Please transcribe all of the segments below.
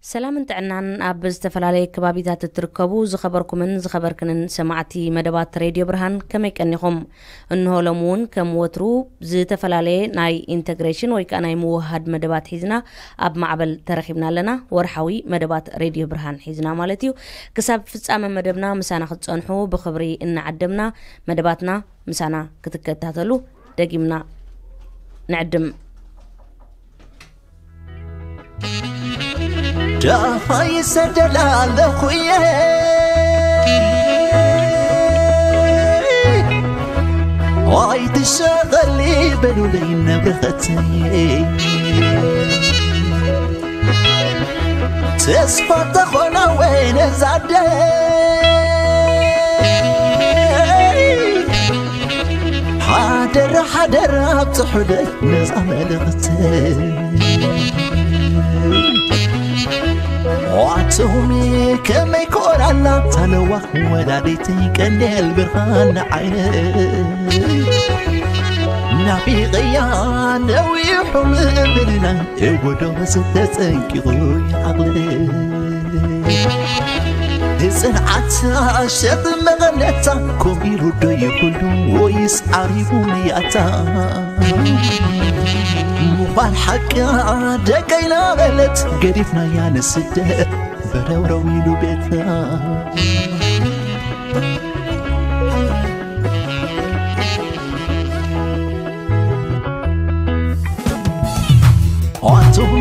ሰላምን ጥዕናን ኣብ ዝተፈላለየ ከባቢታት እትርከቡ ዝኸበርኩምን ዝኸበርክንን ሰማዕቲ መደባት ሬድዮ ብርሃን፣ ከመይ ቀኒኹም? እንሆ ሎም እውን ከም ወትሩ ዝተፈላለየ ናይ ኢንተግሬሽን ወይ ከዓ ናይ ምውሃድ መደባት ሒዝና ኣብ ማዕበል ተረኺብና ኣለና። ወርሓዊ መደባት ሬድዮ ብርሃን ሒዝና ማለት እዩ። ክሳብ ፍጻመ መደብና ምሳና ክትጸንሑ ብኽብሪ እናዓደምና፣ መደባትና ምሳና ክትከታተሉ ደጊምና ንዕድም። ዳፋይ ይሰደላ ኣለኹ እየ። ዋይ ትሸቐሊ በሉለይ ነብርኸተይ። ተስፋ ተኾና ወይ ነዛደ። ሓደራ ሓደራ ኣብፅሑለይ ነዛ መልእኽቲ። ኣቱም ከመይ ኮራላ ታለዋ ወላዲተይ ቀንዴል ብርሃን ዓይነ። ናፊቐያ ነዊሑ ምእምንና እወዶ ዝተጸንቂቑ ይዓቕሊ። ንጽንዓት ሸጥ መቐነታ ኮሚሩ ዶ ይኹሉ ወይስ ዓሪቡ ንያታ? ምዃን ሓቂ ደቀይና በለት ገዲፍናያ ንስደት በረውረው ኢሉ ቤታ። ኣቱም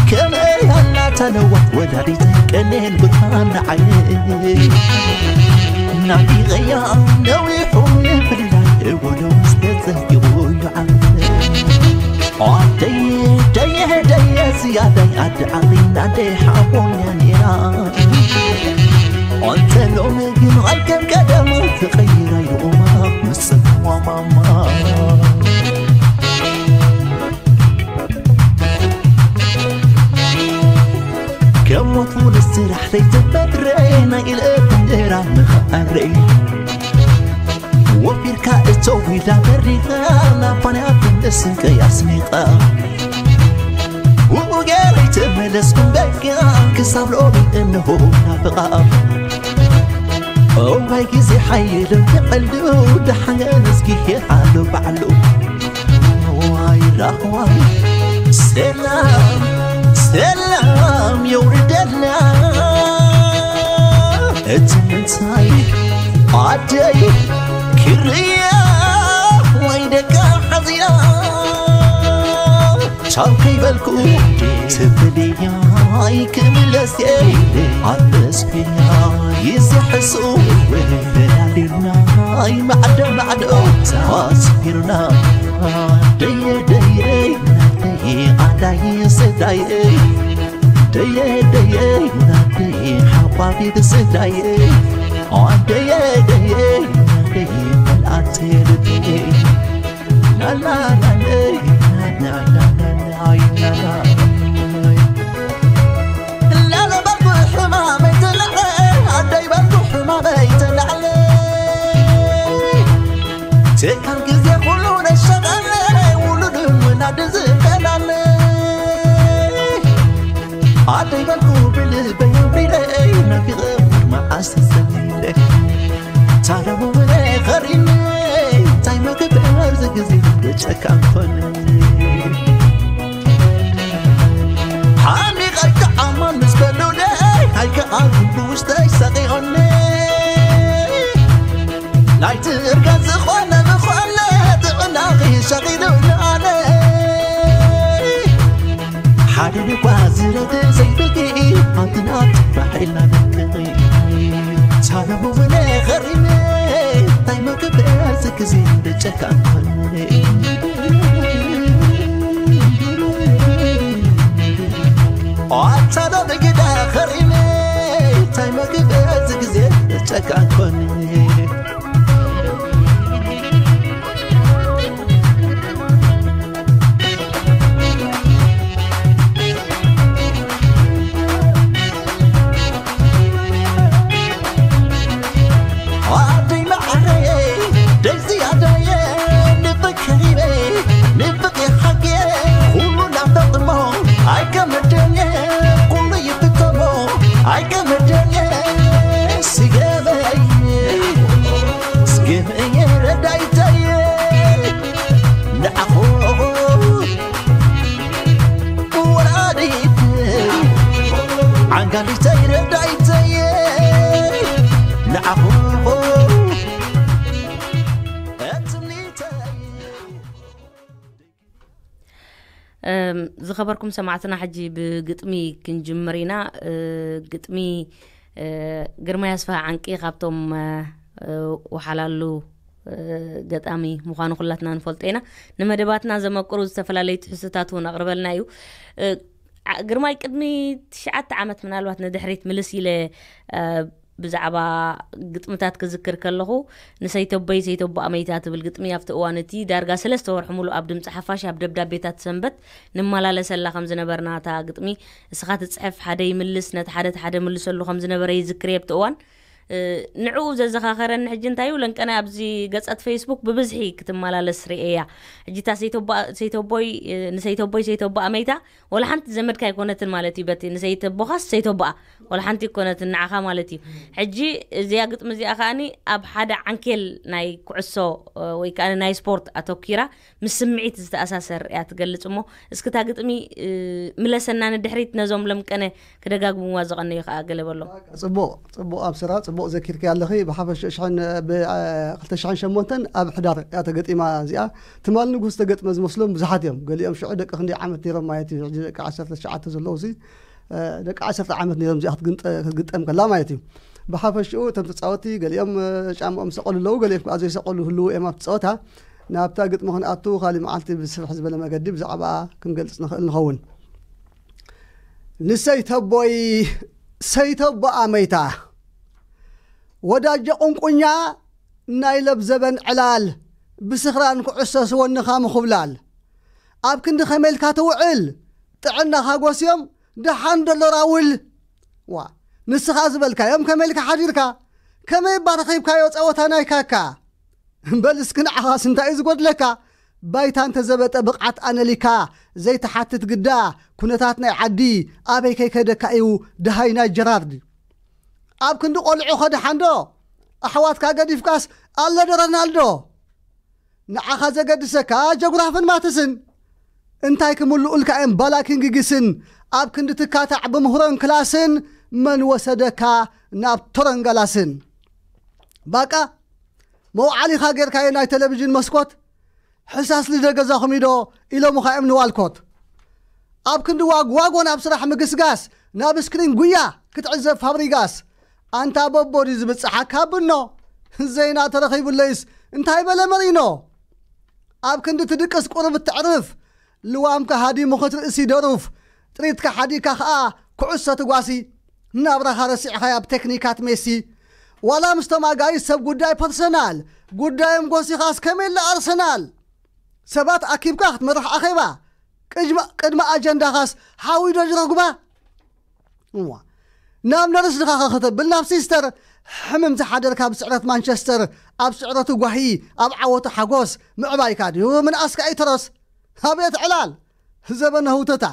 ከመይ ኣላ ተለዋ ወላዲት ቀኔል ብርሃን ዓይነይ። ናፊቐያ ነዊሑ ምፍልላይ ወሎ ዝተጸጊቡ ይዓል። ኣደይ ደየ ደየ ዝያዳይ ኣደ ዓቕሊ ናደይ ሓቦኛ ነይራ። ኣንተ ሎሚ ግን ኣይከም ቀደም ተቐይራ ይኡማ ምስ ጽንዋ ማማ። ከም ሞት ሙሉ ስራሕ ዘይተፈጥረ ናይ ኢለ እንጀራ ምኽኣረይ። ወፊርካ እቶ ዊላ በሪኻ ናባንያ ክንደስንቀይ ኣስኒቓ። ውኡ ገይረይ ተመለስኩም በቃ ክሳብ ሎሚ እንሆ ናፍቓ። እዋይ ግዜ ሓይሎም ይቐሉ ደሓን እስኪ ኣሎ ባዕሉ። ዋይ ራህዋይ ሰላም ሰላም የውርደልና። እቲ ምንታይ ኣደይ ክርያ ወይ ደቃ ሓዚና ቻው ከይበልኩ ትብልያ ኣይክምለስ ኣበስብያ ይዝሕሱ ተዳሊልና ማዕዶ ማዕዶ ተዋስቢርና ደየ ደየ ናተይ ኣዳይ ስዳየ ደየ ደየ ናተይ ሓቋፊት ስዳየ ደየ ደየ ናተይ መልኣት ልበይ ትካል ግዜ ኩሉ ነሸቐለ ውሉድ ምናድ ዝቀናለ ኣደይ በልኩ ብልበይ ኣቢለይ ናፊቐ መዓስ ተሰሚለ ታረሙ ብለ ኸሪነ እንታይ መግበር ዝግዜ ደጨካ ኮነ ሓሚቕ ኣይከዓማን ምስ በሉለይ ኣይከዓል ብውሽጠይ ሰቂኦኒ ናይቲ እርጋን ዝኾነ ዝኾነ ጥዕናኺ ሸቒሉ ንኣነ ሓደ ልባ ዝረደ ዘይብልኪ ኣንትናት ባሒልና ደቅኺ ሳለሙ ብነ ኸሪነ እንታይ መግበር ዝግዜ ደጨካ ኣታ ሎሚ ግዳ ኸሪነ እንታይ መግበ እዚ ግዜ ጨካን ኮኒ ኣደይ መዓረየ ደይ ዝያዳየ ንፍቅር ይበይ ንፍቅር ሓቂ ኩሉ ናፍጠጥሞ ኣይከመደየ ኩሉ ይፍተሞ ከመደለ ስገበይ ስገበይ ረዳይተይ ንዓኹ ወላዲት ዓንጋሊተይ ረዳይተይ ንዓኹ ትምኒተይ። ዝኸበርኩም ሰማዕትና፣ ሕጂ ብግጥሚ ክንጅምር ኢና። ግጥሚ ግርማይ ኣስፋ ዓንቂ ካብቶም ወሓላሉ ገጣሚ ምዃኑ ኩላትና ንፈልጦ ኢና። ንመደባትና ዘመቅሩ ዝተፈላለዩ ትሕዝቶታት እውን ኣቕርበልና እዩ። ግርማይ፣ ቅድሚ ትሽዓተ ዓመት ምናልባት ንድሕሪት ምልስ ኢለ ብዛዕባ ግጥምታት ክዝክር ከለኹ፣ ንሰይተቦይ ሰይተቦ ኣመይታ ትብል ግጥሚ ኣብቲ እዋን እቲ ዳርጋ ሰለስተ ወርሒ ሙሉእ ኣብ ድምፂ ሓፋሽ ኣብ ደብዳቤታት ሰንበት ንመላለሰላ ከም ዝነበርና፣ እታ ግጥሚ እስኻ ትፅሕፍ፣ ሓደ ይምልስ፣ ነቲ ሓደ እቲ ሓደ ምልሰሉ ከም ዝነበረ ይዝክር እየ ኣብቲ እዋን። ንዕኡ ዘዘኻኸረኒ ሕጂ እንታይ እዩ፣ ለንቀነ ኣብዚ ገፃት ፌስቡክ ብብዝሒ ክትመላለስ ርእየያ። ሕጂ እታ ሰይተቦ- ሰይተቦይ ንሰይተቦይ ሰይተቦ ኣመይታ ወላ ሓንቲ ዘመድካ ኣይኮነትን ማለት እዩ። በቲ ንሰይተቦኻስ ሰይተቦኣ ወላ ሓንቲ ኣይኮነትን ንዓኻ ማለት እዩ። ሕጂ እዚኣ ግጥሚ እዚኣ ከኣኒ ኣብ ሓደ ዓንኬል ናይ ኩዕሶ ወይ ከዓ ናይ ስፖርት ኣተኪራ ምስ ስምዒት ዝተኣሳሰር እያ ትገልጽ እሞ፣ እስክታ ግጥሚ ምለሰና ንድሕሪት፣ ነዞም ለምቀነ ክደጋግምዋ ዝቐነዩ ከዓ ገለ በሎ። ጽቡቕ ጽቡቕ ኣብስራ ጽቡቕ ዘኪርኪ ኣለኺ። ብሓፈሽ ሽሕን ብ ክልተ ሽሕን ሸሞንተን ኣብ ሕዳር እያ ተገጢማ እዚኣ። ትማል ንጉስ ተገጥመ ዝመስሎም ብዙሓት እዮም። ገሊኦም ሽዑ ደቂ ክንደይ ዓመት ነይሮም ማለት እዩ። ሕጂ ደቂ ዓሰርተ ትሽዓተ ዘለዉ ሲ ደቂ ዓሰርተ ዓመት ነይሮም እዚኣ ክትግጠም ከላ ማለት እዩ። ብሓፈሽኡ እቶም ተፃወቲ ገሊኦም ጫምኦም ሰቐሉ ኣለዉ፣ ገሊኦም ከዓ ዘይሰቐሉ ህልዉ እዮም ኣብቲ ፀወታ። ናብታ ግጥሚ ክንኣቱ ካሊእ መዓልቲ ብስፍሕ ዝበለ መገዲ ብዛዕባ ክንገልፅ ንኽእል ንኸውን። ንሰይተቦይ ሰይተቦ ኣመይታ ወዳጀ ቁንቁኛ ናይ ለብዘበን ዕላል ብስኽራን ኩዕሶ ስወንኻ ምኹብላል ኣብ ክንዲ ከመይ ኢልካ ትውዕል ጥዕናኻ ጎስዮም ደሓን ደሎ ራውል። ዋ ንስኻ ዝበልካዮም ከመይ ኢልካ ሓዲርካ ከመይ እባ ረኺብካዮ ጸወታ ናይ ካካ። በል እስኪ ንዓኻስ እንታይ እዩ ዝጎድለካ? ባይታ እንተዘበጠ ብቕዓት ኣነሊካ ዘይትሓትት ግዳ ኩነታት ናይ ዓዲ ኣበይ ከይከደካ እዩ ደሃይ ናይ ጀራርድ። ኣብ ክንዲ ቆልዑ ኸድሓንዶ ኣሕዋትካ ገዲፍካስ ኣለዶ ረናልዶ። ንዓኻ ዘገድሰካ ጀጉራፍን ማትስን እንታይ ክምልኡልካ እዮም ባላኪን ጊጊስን ኣብ ክንዲ ትካታዕ ብምህሮን ክላስን መን ወሰደካ ናብ ቶረንጋላስን። ባቃ መውዓሊኻ ጌርካዮ ናይ ቴሌቪዥን መስኮት ሕሳስ ልደ ገዛኹም ኢዶ ኢሎምኻ እዮም ንዋልኮት። ኣብ ክንዲ ዋግዋጎ ናብ ስራሕ ምግስጋስ ናብ ስክሪን ጉያ ክትዕዘብ ፋብሪጋስ ኣንታ በቦ ድዩ ዝብጽሓካ ብኖ። ዜና ተረኺቡለይስ እንታይ በለ መሪኖ። ኣብ ክንዲ ትድቅስ ቁሩብ እተዕርፍ ልዋምካ ሃዲሙ ክትርእሲ ደሩፍ ጥሪትካ ሓዲካ ኸኣ ኩዕሶ ትጓሲ ናብራኻ ረሲዕኻያ ኣብ ቴክኒካት ሜሲ ዋላ ምስቶም ኣጋይሽ ሰብ ጉዳይ ፐርሰናል ጉዳዮም ጎሲኻስ ከመይ ኣርሰናል ሰባት ኣኪብካ ክትመርሕ ኣኼባ ቅድሚ ኣጀንዳኻስ ሓዊዶ ዝረጉባ እዋ ናብ ነርስ ድኻ ከተብል ናብ ሲስተር ሕምም ዝሓደርካ ኣብ ስዕረት ማንቸስተር ኣብ ስዕረቱ ጓሂ ኣብ ዓወቱ ሓጎስ ምዕባይካ ድዩ ምንኣስካ እዩ ተረስ ኣቤት ዕላል ዘበነ ህውተታ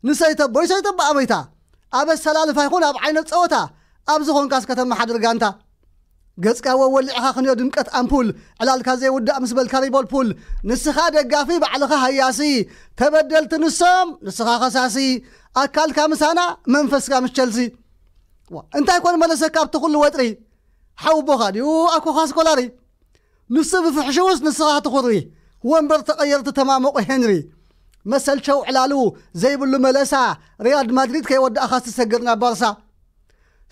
ንሰይተቦይ ሰይተቦ ኣበይታ ኣብ ኣሰላልፋ ይኹን ኣብ ዓይነት ፀወታ ኣብ ዝኾንካስ ከተመሓድር ጋንታ ገጽካ ወወሊዕኻ ክንዮ ድምቀት ኣምፑል ዕላልካ ዘይውዳእ ምስ በልካ ሊቨርፑል ንስኻ ደጋፊ ባዕልኻ ሃያሲ ተበደልቲ ንሶም ንስኻ ኸሳሲ ኣካልካ ምሳና መንፈስካ ምስ ቸልሲ እንታይ ኮን መለሰካ ኣብቲ ኩሉ ወጥሪ ሓውቦኻ ድዩ ኣኮኻ ስኮላሪ ንሱ ብፍሕሽውስ ንስኻ ትኹሪ ወንበር ተቐየርቲ ተማመቑ ሄንሪ መሰልቸው ዕላሉ ዘይብሉ መለሳ ሪያድ ማድሪድ ከይወዳእኻ ትሰግር ናብ ባርሳ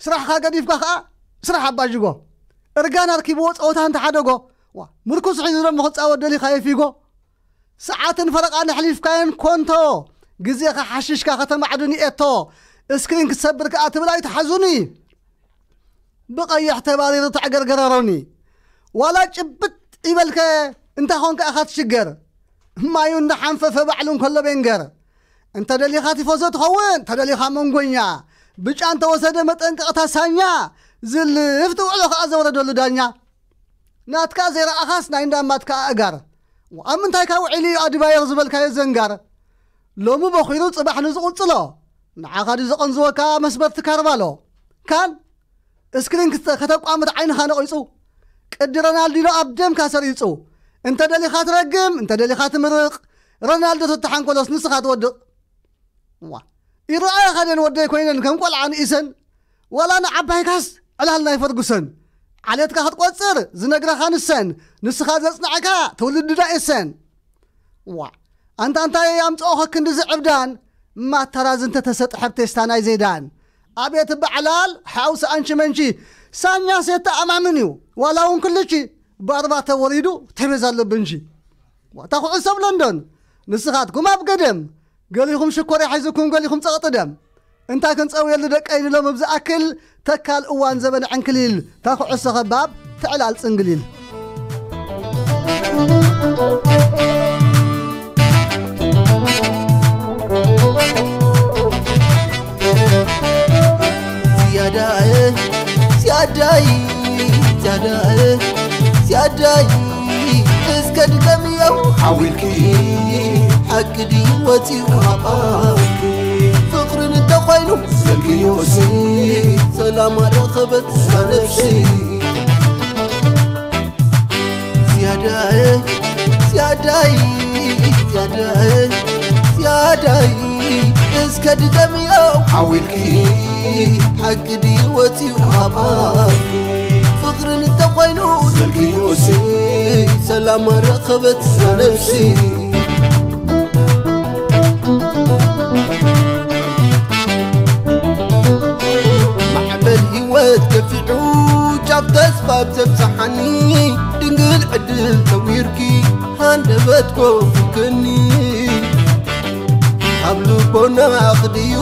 ስራሕኻ ገዲፍካ ኸኣ ስራሕ ኣባጅጎ እርጋን ኣርኪብዎ ጸወታ እንተሓደጎ ምርኩስ ሒዙ ደሞ ክጻወት ደሊኻ የፊጎ ሰዓትን ፈረቓን ኣሕሊፍካየን ኮንቶ ግዜኻ ሓሽሽካ ከተማዕድኒ ኤቶ እስክሪን ክትሰብር ከኣ ትብል ኣይትሓዙኒ ብቐይሕ ተባሪሩ ተዕገርገረሮኒ ዋላ ጭብጥ ይበልከ እንታ ኾንካ ኢኻ ትሽገር ማዩ እንዳሓንፈፈ ባዕሉ እንከሎ ቤንገር እንተ ደሊኻ ቲፎዞ ትኸውን እንተ ደሊኻ መንጎኛ ብጫ እንተወሰደ መጠንቀቕታ ሳኛ ዝልፍ ትውዕሎ ከኣ ዘውረደሉ ዳኛ ናትካ ዘይረኣኻስ ናይ እንዳማትካ ኣእጋር ኣብ ምንታይካ ውዒሉ እዩ ኣድባየር ዝበልካዮ ዘንጋር ሎሚ በኺሩ ጽባሕ ንዝቕጽሎ ንዓኻ ድዩ ዘቐንዝወካ መስበርቲ ካርባሎ ካን እስክሪን ክተ- ከተቋምት ዓይንኻ ነቒጹ፣ ቅዲ ሮናልዲኖ ኣብ ደምካ ሰሪጹ። እንተ ደሊኻ ትረግም፣ እንተ ደሊኻ ትምርቕ። ሮናልዶ ተተሓንኮሎስ ንስኻ ትወድቕ። ዋ፣ ይረኣያኻ ደን ወደይ ኮይነን ከም ቆልዓ ንኢሰን፣ ዋላ ንዓባይካስ ዕላል ናይ ፈርጉሰን። ዓሌትካ ክትቆጽር ዝነግረኻ ንሰን፣ ንስኻ ዘጽናዕካ ትውልዲ ዳኤሰን። ዋ፣ ኣንታ እንታይ ኣምጽኦኸ ክንዲ ዝዕብዳን፣ ማታራዝ እንተተሰጥሐ ብ ቴስታ ናይ ዜዳን። ኣቤት እባ ዕላል ሓውሲ ኣንቺ መንቺ፣ ሳኛስ የተኣማምን እዩ፣ ዋላ እውን ክልቺ፣ ብኣርባዕተ ወሪዱ ቴቤዝ ኣለብንቺ። ዋታ ኩዕሶ ኣብ ለንዶን፣ ንስኻትኩም ኣብ ገደም፣ ገሊኹም ሽኮር ይሓይዝኩም፣ ገሊኹም ጸቕጢ ደም። እንታይ ክንጸውየሉ ደቀይ ንሎም፣ እብ ዝኣክል ተካል እዋን ዘበን ዕንክሊል፣ እታ ኩዕሶ ኸባብ ትዕላል ጽንግሊል። ዝያዳየ ዝያዳይ ዝያዳየ ዝያዳይ እስከ ድገምዮ ሓዊልኪ ሓቂ ድዩ ወፂኡ ኣባኪ ፍቕርን እንተኾይኑ ዘልክዮሲ ሰላም ኣረኸበት ነፍሲ ዝያዳይ ዝያዳይ ዝያዳይ ዝያዳይ እስከ ድገምዮ ሓዊልኪ ሓቂ ድዩ ወፂኡ ኣባኪ ፍቕርን እንተኾይኑ ዘልክዮሲ ሰላም ኣረኸበት ነፍሲ ማዕበል ህይወት ገፊዑ ጫፍ ተስፋ ብዘብፅሓኒ ድንግል ዕድል ተዊርኪ ሃንደበት ኮፍክኒ ካብ ልቦናኺ ድዩ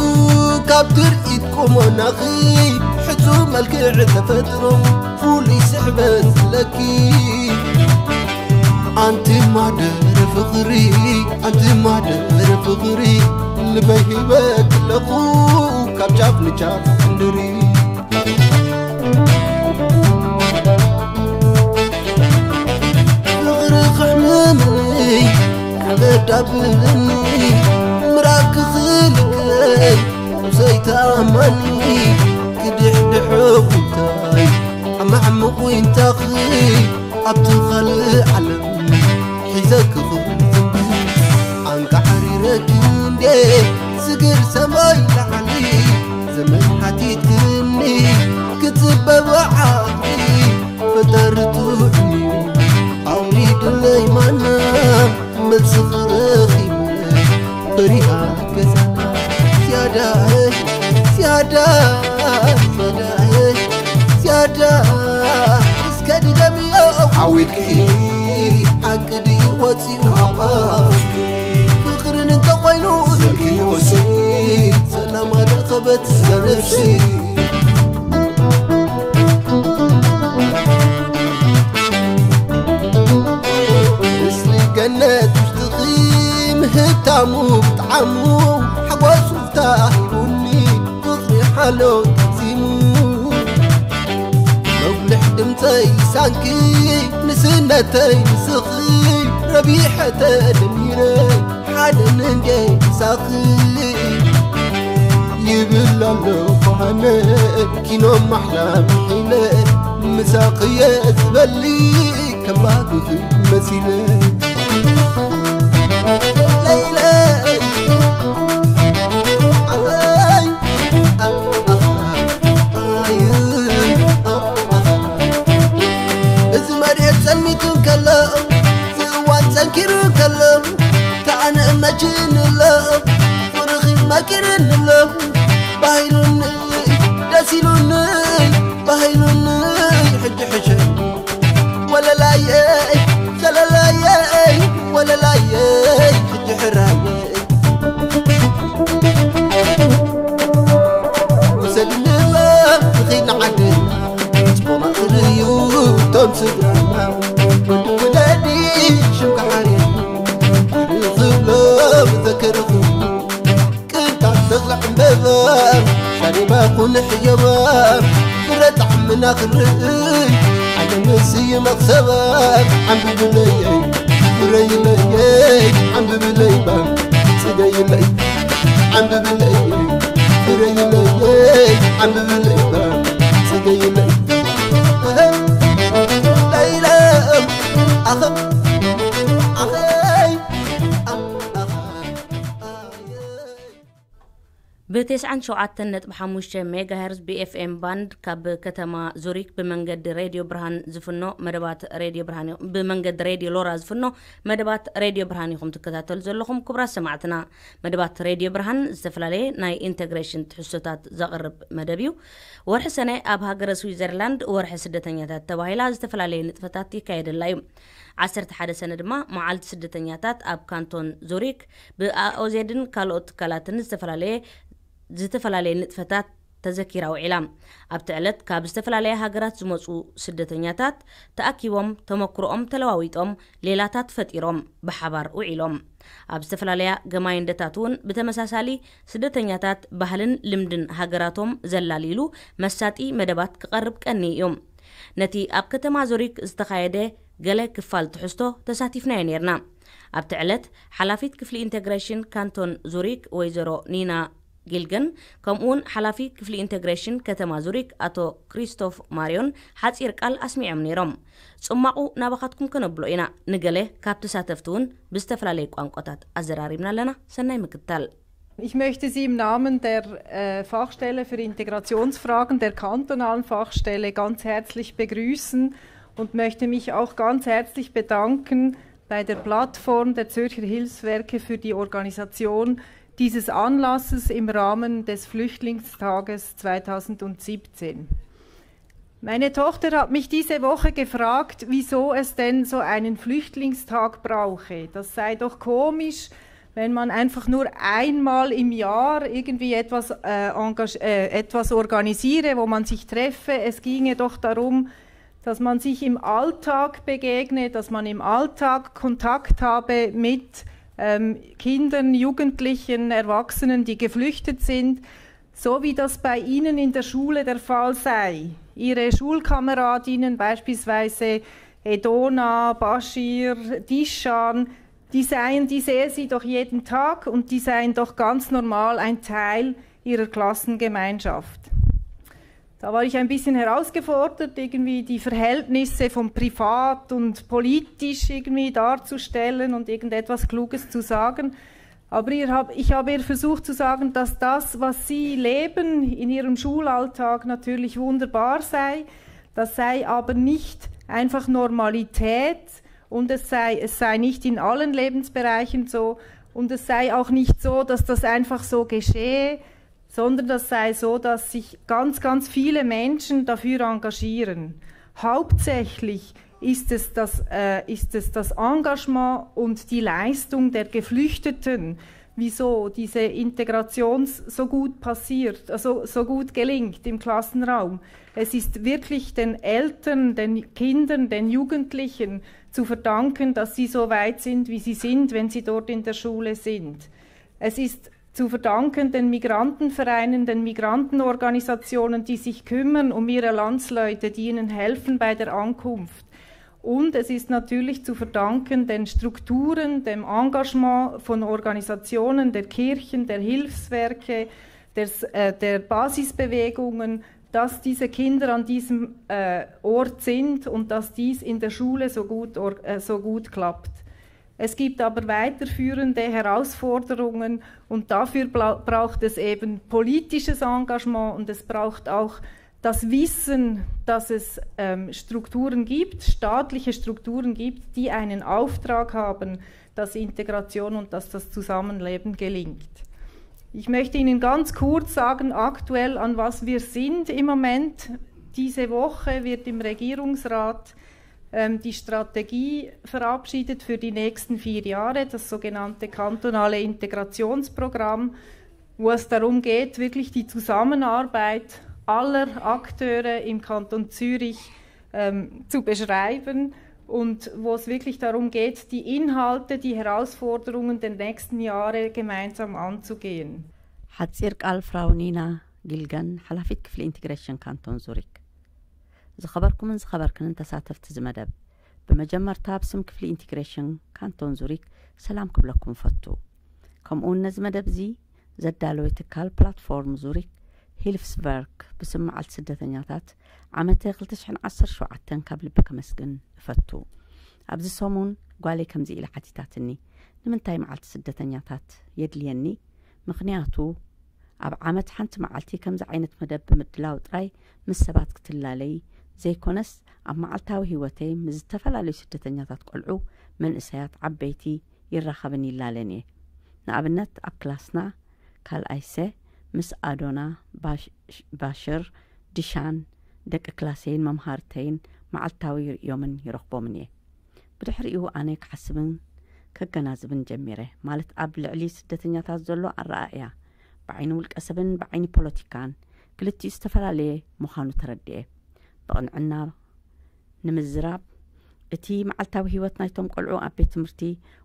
ካብ ትርኢት ቁመናኺ ሕጹብ መልክዕ ተፈጥሮ ፍሉይ ስሕበት ለኪ ኣንቲ ማደረ ፍቕሪ ኣንቲ ማደረ ፍቕሪ ልበይ ሂበኪ ኣለኹ ካብ ጫፍ ንጫፍ ክንድሪ ፍቕሪ ክሕምምኒ ሓበድ ኣብለኒ ምራቅ ክኽልከይ ዘይተኣማኒ ክድሕድሖ ጉዳይ ኣማዕምቑ ይንታኺ ኣብቲ ኻልእ ዓለም ሒዘ ክኽእል ኣንቃዓሪረኪ እንዴ ስግር ሰማይ ላዕሊ ዘመን ሓቲትክኒ ክጽበብ ዓቕሊ ፈጣሪ ጥዑም እዩ ኣውሪዱለይ ማና መልሲ ክረኺበ በሪሃ ገዛና ዝያዳ ዝያዳ ዝያዳ ዝያዳ እስከ ድገምዮ ሓዊልኪ ሓቂ ድዩ ወፂኡ ኣባኪ ፍቕርን እንተኾይኑ ዘልክዮሲ ሰላም ኣረኸበት ነፍሲ ምስሊ ገነት ውሽጥኺ ምህብታሙ ብጣዕሙ ሓጎስ ውፍታ ሂቡኒ ፍቕሪ ሓሎ ተዚሙ መጉልሕ ድምፀይ ሳንኪ ንስነተይ ንስኺ ረቢሐ ተደሚረ ሓደ ንንዴ ምሳኺ ይብል ኣሎ ኳነ ኪኖ ማሕላ ምሒነ ምሳኺ እየ ዝበሊ ከም ባግኺ መሲለ ለይለ ኣይ እዚ መሬት ጸልሚቱ እንከሎ እዚ እዋን ጸንኪሩ እንከሎ ተኣነ መችን ኣሎ ፍርኺ መኪርን ኣሎ ባሂሉኒ ደስ ኢሉኒ ባሂሉኒ ሕጂ ሕሸ ወለላየይ ዘለላየይ ወለላየይ ሕጂ ሕራየይ ውሰድንዋ ንኺድ ንዓድና ጽቡቕ ክርእዩ እቶም ስድራና ወዲ ወለዲ ሽምካ ሓሪፍ ክብሎ ብዘከርኹ ቅንጣብ ተኽለ ዕምበባ ሻሪባ ኩን ሕየባ ፍረ ጣዕምና ክንርኢ ዓለም ስይ መኽሰባ ዓንብብለይ ፍረይለይ ዓንብብለይ ባ ጽገይለይ ዓንብብለይ ፍረይለይ ዓንብብለይ ባ ተስዓን ሸውዓተን ነጥቢ ሓሙሽተ ሜጋሄርዝ ብኤፍኤም ባንድ ካብ ከተማ ዙሪክ ብመንገዲ ሬድዮ ብርሃን ዝፍኖ መደባት ሬድዮ ብርሃን ብመንገዲ ሬድዮ ሎራ ዝፍኖ መደባት ሬድዮ ብርሃን ኢኹም ትከታተሉ ዘለኹም። ክቡራት ሰማዕትና፣ መደባት ሬድዮ ብርሃን ዝተፈላለየ ናይ ኢንተግሬሽን ትሕዝቶታት ዘቕርብ መደብ እዩ። ወርሒ ሰነ ኣብ ሃገረ ስዊዘርላንድ ወርሒ ስደተኛታት ተባሂላ ዝተፈላለየ ንጥፈታት ይካየደላ እዩ። ዓሰርተ ሓደ ሰነ ድማ መዓልቲ ስደተኛታት ኣብ ካንቶን ዙሪክ ብኣኦዜድን ካልኦት ትካላትን ዝተፈላለየ ዝተፈላለየ ንጥፈታት ተዘኪራ ውዒላ። ኣብቲ ዕለት ካብ ዝተፈላለያ ሃገራት ዝመፁ ስደተኛታት ተኣኪቦም ተመክሮኦም ተለዋዊጦም ሌላታት ፈጢሮም ብሓባር ውዒሎም። ኣብ ዝተፈላለያ ገማይንደታት እውን ብተመሳሳሊ ስደተኛታት ባህልን ልምድን ሃገራቶም ዘላልይሉ መሳጢ መደባት ክቐርብ ቀኒ እዩ። ነቲ ኣብ ከተማ ዙሪክ ዝተኻየደ ገለ ክፋል ትሕዝቶ ተሳቲፍናዮ ነይርና። ኣብቲ ዕለት ሓላፊት ክፍሊ ኢንተግሬሽን ካንቶን ዙሪክ ወይዘሮ ኒና ጊልገን ከምኡውን ሓላፊ ክፍሊ ኢንተግሬሽን ከተማ ዙሪክ ኣቶ ክሪስቶፍ ማርዮን ሓፂር ቃል ኣስሚዖም ነይሮም። ጽማቑ ናባኻትኩም ከነብሎ ኢና። ንገለ ካብ ተሳተፍቲ እውን ብዝተፈላለየ ቋንቋታት ኣዘራሪብና ኣለና። ሰናይ ምክትታል። Ich möchte Sie im Namen der äh, Fachstelle für Integrationsfragen der kantonalen Fachstelle ganz herzlich begrüßen und möchte mich auch ganz herzlich bedanken bei der Plattform der Zürcher Hilfswerke für die Organisation dieses Anlasses im Rahmen des Flüchtlingstages zweitausendsiebzehn. Meine Tochter hat mich diese Woche gefragt, wieso es denn so einen Flüchtlingstag brauche. Das sei doch komisch, wenn man einfach nur einmal im Jahr irgendwie etwas, äh, äh, etwas organisiere, wo man sich treffe. Es ginge doch darum, dass man sich im Alltag begegne, dass man im Alltag Kontakt habe mit ähm, Kindern, Jugendlichen, Erwachsenen, die geflüchtet sind, so wie das bei Ihnen in der Schule der Fall sei. Ihre Schulkameradinnen, beispielsweise Edona, Bashir, Dishan, die seien, die sehe sie doch jeden Tag und die seien doch ganz normal ein Teil ihrer Klassengemeinschaft. Da war ich ein bisschen herausgefordert, irgendwie die Verhältnisse von privat und politisch irgendwie darzustellen und irgendetwas Kluges zu sagen. Aber ich habe ihr versucht zu sagen, dass das, was sie leben in ihrem Schulalltag, natürlich wunderbar sei, das sei aber nicht einfach Normalität und es sei, es sei nicht in allen Lebensbereichen so und es sei auch nicht so, dass das einfach so geschehe, sondern das sei so, dass sich ganz, ganz viele Menschen dafür engagieren. Hauptsächlich ist es das, äh, ist es das Engagement und die Leistung der Geflüchteten, wieso diese Integration so gut passiert, also so gut gelingt im Klassenraum. Es ist wirklich den Eltern, den Kindern, den Jugendlichen zu verdanken, dass sie so weit sind, wie sie sind, wenn sie dort in der Schule sind. Es ist zu verdanken den Migrantenvereinen, den Migrantenorganisationen, die sich kümmern um ihre Landsleute, die ihnen helfen bei der Ankunft. Und es ist natürlich zu verdanken den Strukturen, dem Engagement von Organisationen, der Kirchen, der Hilfswerke, der, äh, der Basisbewegungen, dass diese Kinder an diesem äh, Ort sind und dass dies in der Schule so gut, äh, so gut klappt. Es gibt aber weiterführende Herausforderungen und dafür braucht es eben politisches Engagement und es braucht auch das Wissen, dass es ähm, Strukturen gibt, staatliche Strukturen gibt, die einen Auftrag haben, dass Integration und dass das Zusammenleben gelingt. Ich möchte Ihnen ganz kurz sagen, aktuell, an was wir sind im Moment. Diese Woche wird im Regierungsrat ähm, die Strategie verabschiedet für die nächsten vier Jahre, das sogenannte kantonale Integrationsprogramm, wo es darum geht, wirklich die Zusammenarbeit aller Akteure im Kanton Zürich ähm, zu beschreiben und wo es wirklich darum geht, die Inhalte, die Herausforderungen der nächsten Jahre gemeinsam anzugehen. ሓፂር ቃል ፍራውኒና ጊልገን ሓላፊት ክፍሊ ኢንቴግሬሽን ካንቶን ዙሪክ። ዝኸበርኩምን ዝኸበርክንን ተሳተፍቲ ዝመደብ፣ ብመጀመርታ ኣብ ስም ክፍሊ ኢንቴግሬሽን ካንቶን ዙሪክ ሰላም ክብለኩም ፈቱ። ከምኡውን ነዚ መደብ እዚ ዘዳለወ ትካል ፕላትፎርም ዙሪክ ሂልፍስበርግ ብስም መዓልቲ ስደተኛታት ዓመተ ክልተ ሽሕን ዓሰርተ ሸውዓተን ካብ ልቢ ከመስግን እፈቱ። ኣብዚ ሰሙን ጓለይ ከምዚ ኢላ ሓቲታትኒ፣ ንምንታይ መዓልቲ ስደተኛታት የድልየኒ? ምኽንያቱ ኣብ ዓመት ሓንቲ መዓልቲ ከምዚ ዓይነት መደብ ብምድላው ጥራይ ምስ ሰባት ክትላለይ ዘይኮነስ፣ ኣብ መዓልታዊ ህይወተይ ምስ ዝተፈላለዩ ስደተኛታት ቆልዑ፣ መንእሰያት፣ ዓበይቲ ይራኸብን ይላለን እየ። ንኣብነት ኣብ ክላስና ካልኣይ ሰ ምስ ኣዶና፣ ባሽ- ባሽር፣ ዲሻን፣ ደቂ ክላሰይን መምሃርተይን መዓልታዊ ይርእዮምን ይረኽቦምን እየ። ብድሕሪኡ ኣነ ክሓስብን ከገናዝብን ጀሚረ። ማለት ኣብ ልዕሊ ስደተኛታት ዘሎ ኣረኣእያ ብዓይኒ ውልቀ ሰብን ብዓይኒ ፖለቲካን ክልቲኡ ዝተፈላለየ ምዃኑ ተረድኤ። ብቕንዕና ንምዝራብ፣ እቲ መዓልታዊ ህይወት ናይቶም ቆልዑ ኣብ ቤት ትምህርቲ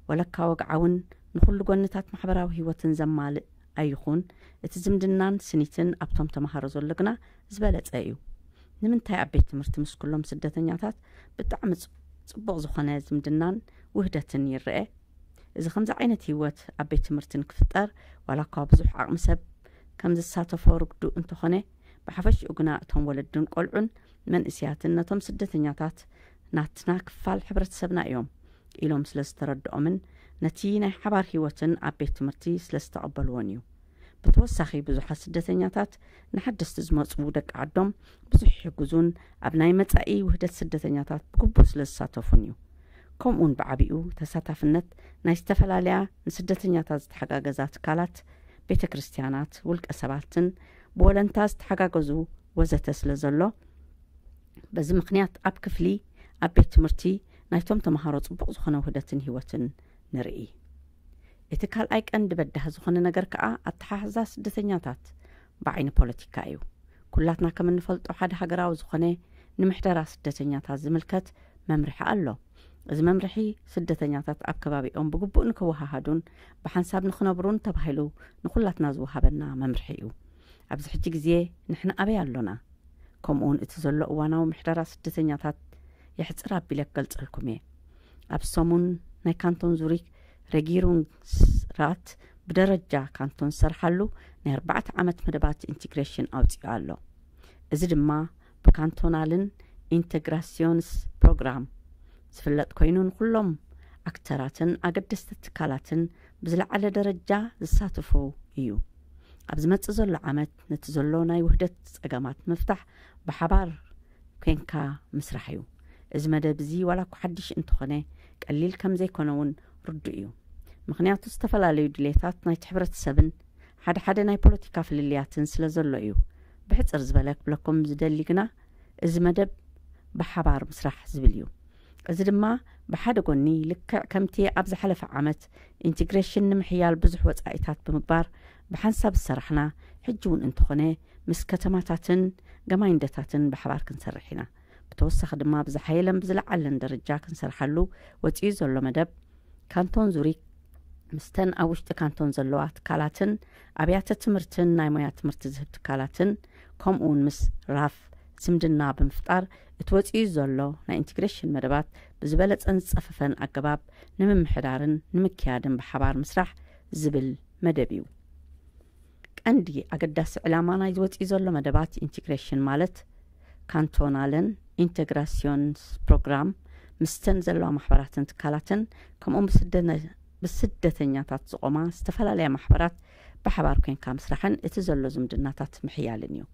ወለካ ወግዓውን ንኹሉ ጎንታት ማሕበራዊ ህይወትን ዘማልእ ኣይኹን፣ እቲ ዝምድናን ስኒትን ኣብቶም ተምሃሮ ዘሎ ግና ዝበለጸ እዩ። ንምንታይ ኣብ ቤት ትምህርቲ ምስ ኩሎም ስደተኛታት ብጣዕሚ ጽ- ጽቡቕ ዝኾነ ዝምድናን ውህደትን ይረአ? እዚ ከምዚ ዓይነት ህይወት ኣብ ቤት ትምህርቲ ንክፍጠር ዋላ እኳ ብዙሕ ዓቕሚ ሰብ ከም ዝሳተፎ ርዱእ እንተኾነ፣ ብሓፈሽኡ ግና እቶም ወለድን ቆልዑን መንእስያትን ነቶም ስደተኛታት ናትና ክፋል ሕብረተሰብና እዮም ኢሎም ስለ ዝተረድኦምን ነቲ ናይ ሓባር ህይወትን ኣብ ቤት ትምህርቲ ስለ ዝተቐበልዎን እዩ። ብተወሳኺ ብዙሓት ስደተኛታት ንሓደስቲ ዝመፁ ደቂ ዓዶም ብዙሕ ይሕግዙን ኣብ ናይ መጻኢ ውህደት ስደተኛታት ብግቡእ ስለ ዝሳተፉን እዩ። ከምኡውን ብዓቢኡ ተሳታፍነት ናይ ዝተፈላለያ ንስደተኛታት ዝተሓጋገዛ ትካላት፣ ቤተ ክርስቲያናት፣ ውልቀ ሰባትን ብወለንታ ዝተሓጋገዙ ወዘተ ስለ ዘሎ፣ በዚ ምኽንያት ኣብ ክፍሊ፣ ኣብ ቤት ትምህርቲ ናይቶም ተምሃሮ ጽቡቕ ዝኾነ ውህደትን ህይወትን ንርኢ። እቲ ካልኣይ ቀንዲ በዳህ ዝኾነ ነገር ከኣ ኣተሓሕዛ ስደተኛታት ብዓይኒ ፖለቲካ እዩ። ኩላትና ከም እንፈልጦ ሓደ ሃገራዊ ዝኾነ ንምሕደራ ስደተኛታት ዝምልከት መምርሒ ኣሎ። እዚ መምርሒ ስደተኛታት ኣብ ከባቢኦም ብግቡእ ንክወሃሃዱን ብሓንሳብ ንክነብሩን ተባሂሉ ንኩላትና ዝወሃበና መምርሒ እዩ። ኣብዚ ሕጂ ግዜ ንሕና ኣበይ ኣሎና? ከምኡውን እቲ ዘሎ እዋናዊ ምሕደራ ስደተኛታት የሕጽር ኣቢለ ክገልጸልኩም እየ። ኣብ ሰሙን ናይ ካንቶን ዙሪክ ሬጊሩንግስራት ብደረጃ ካንቶን ዝሰርሓሉ ናይ ኣርባዕተ ዓመት መደባት ኢንቲግሬሽን ኣውጺኡ ኣሎ። እዚ ድማ ብካንቶናልን ኢንተግራሲዮንስ ፕሮግራም ዝፍለጥ ኮይኑ፣ ንኩሎም ኣክተራትን ኣገደስቲ ትካላትን ብዝለዓለ ደረጃ ዝሳተፉ እዩ። ኣብ ዝመጽእ ዘሎ ዓመት ነቲ ዘሎ ናይ ውህደት ጸገማት ምፍታሕ ብሓባር ኮንካ ምስራሕ እዩ። እዚ መደብ እዚ ዋላ እኳ ሓድሽ እንተኾነ፣ ቀሊል ከም ዘይኮነ እውን ርዱእ እዩ። ምኽንያቱ ዝተፈላለዩ ድሌታት ናይቲ ሕብረተሰብን ሓደ ሓደ ናይ ፖለቲካ ፍልልያትን ስለ ዘሎ እዩ። ብሕጽር ዝበለ ክብለኩም ዝደሊ ግና፣ እዚ መደብ ብሓባር ምስራሕ ዝብል እዩ። እዚ ድማ ብሓደ ጎኒ ልክዕ ከምቲ ኣብ ዝሓለፈ ዓመት ኢንቲግሬሽን ንምሕያል ብዙሕ ወጻኢታት ብምግባር ብሓንሳብ ዝሰራሕና፣ ሕጂ እውን እንተኾነ ምስ ከተማታትን ገማይንደታትን ብሓባር ክንሰርሕ ኢና። ብተወሳኺ ድማ ብዝሓየለን ብዝለዓለን ደረጃ ክንሰርሓሉ ወጺኡ ዘሎ መደብ ካንቶን ዙሪክ ምስተን ኣብ ውሽጢ ካንቶን ዘለዋ ትካላትን ኣብያተ ትምህርትን ናይ ሞያ ትምህርቲ ዝህብ ትካላትን ከምኡውን ምስ ራፍ ዝምድና ብምፍጣር እቲ ወጺኡ ዘሎ ናይ ኢንቲግሬሽን መደባት ብዝበለጸን ዝጸፈፈን ኣገባብ ንምምሕዳርን ንምክያድን ብሓባር ምስራሕ ዝብል መደብ እዩ። ቀንዲ ኣገዳሲ ዕላማ ናይ ዝወጽኡ ዘሎ መደባት ኢንቲግሬሽን ማለት ካንቶናለን ኢንተግራሲዮንስ ፕሮግራም ምስተን ዘለዋ ማሕበራትን ትካላትን ከምኡውን ብስደነ- ብስደተኛታት ዝቆማ ዝተፈላለያ ማሕበራት ብሓባር ኮንካ ምስራሕን እቲ ዘሎ ዝምድናታት ምሕያልን እዩ።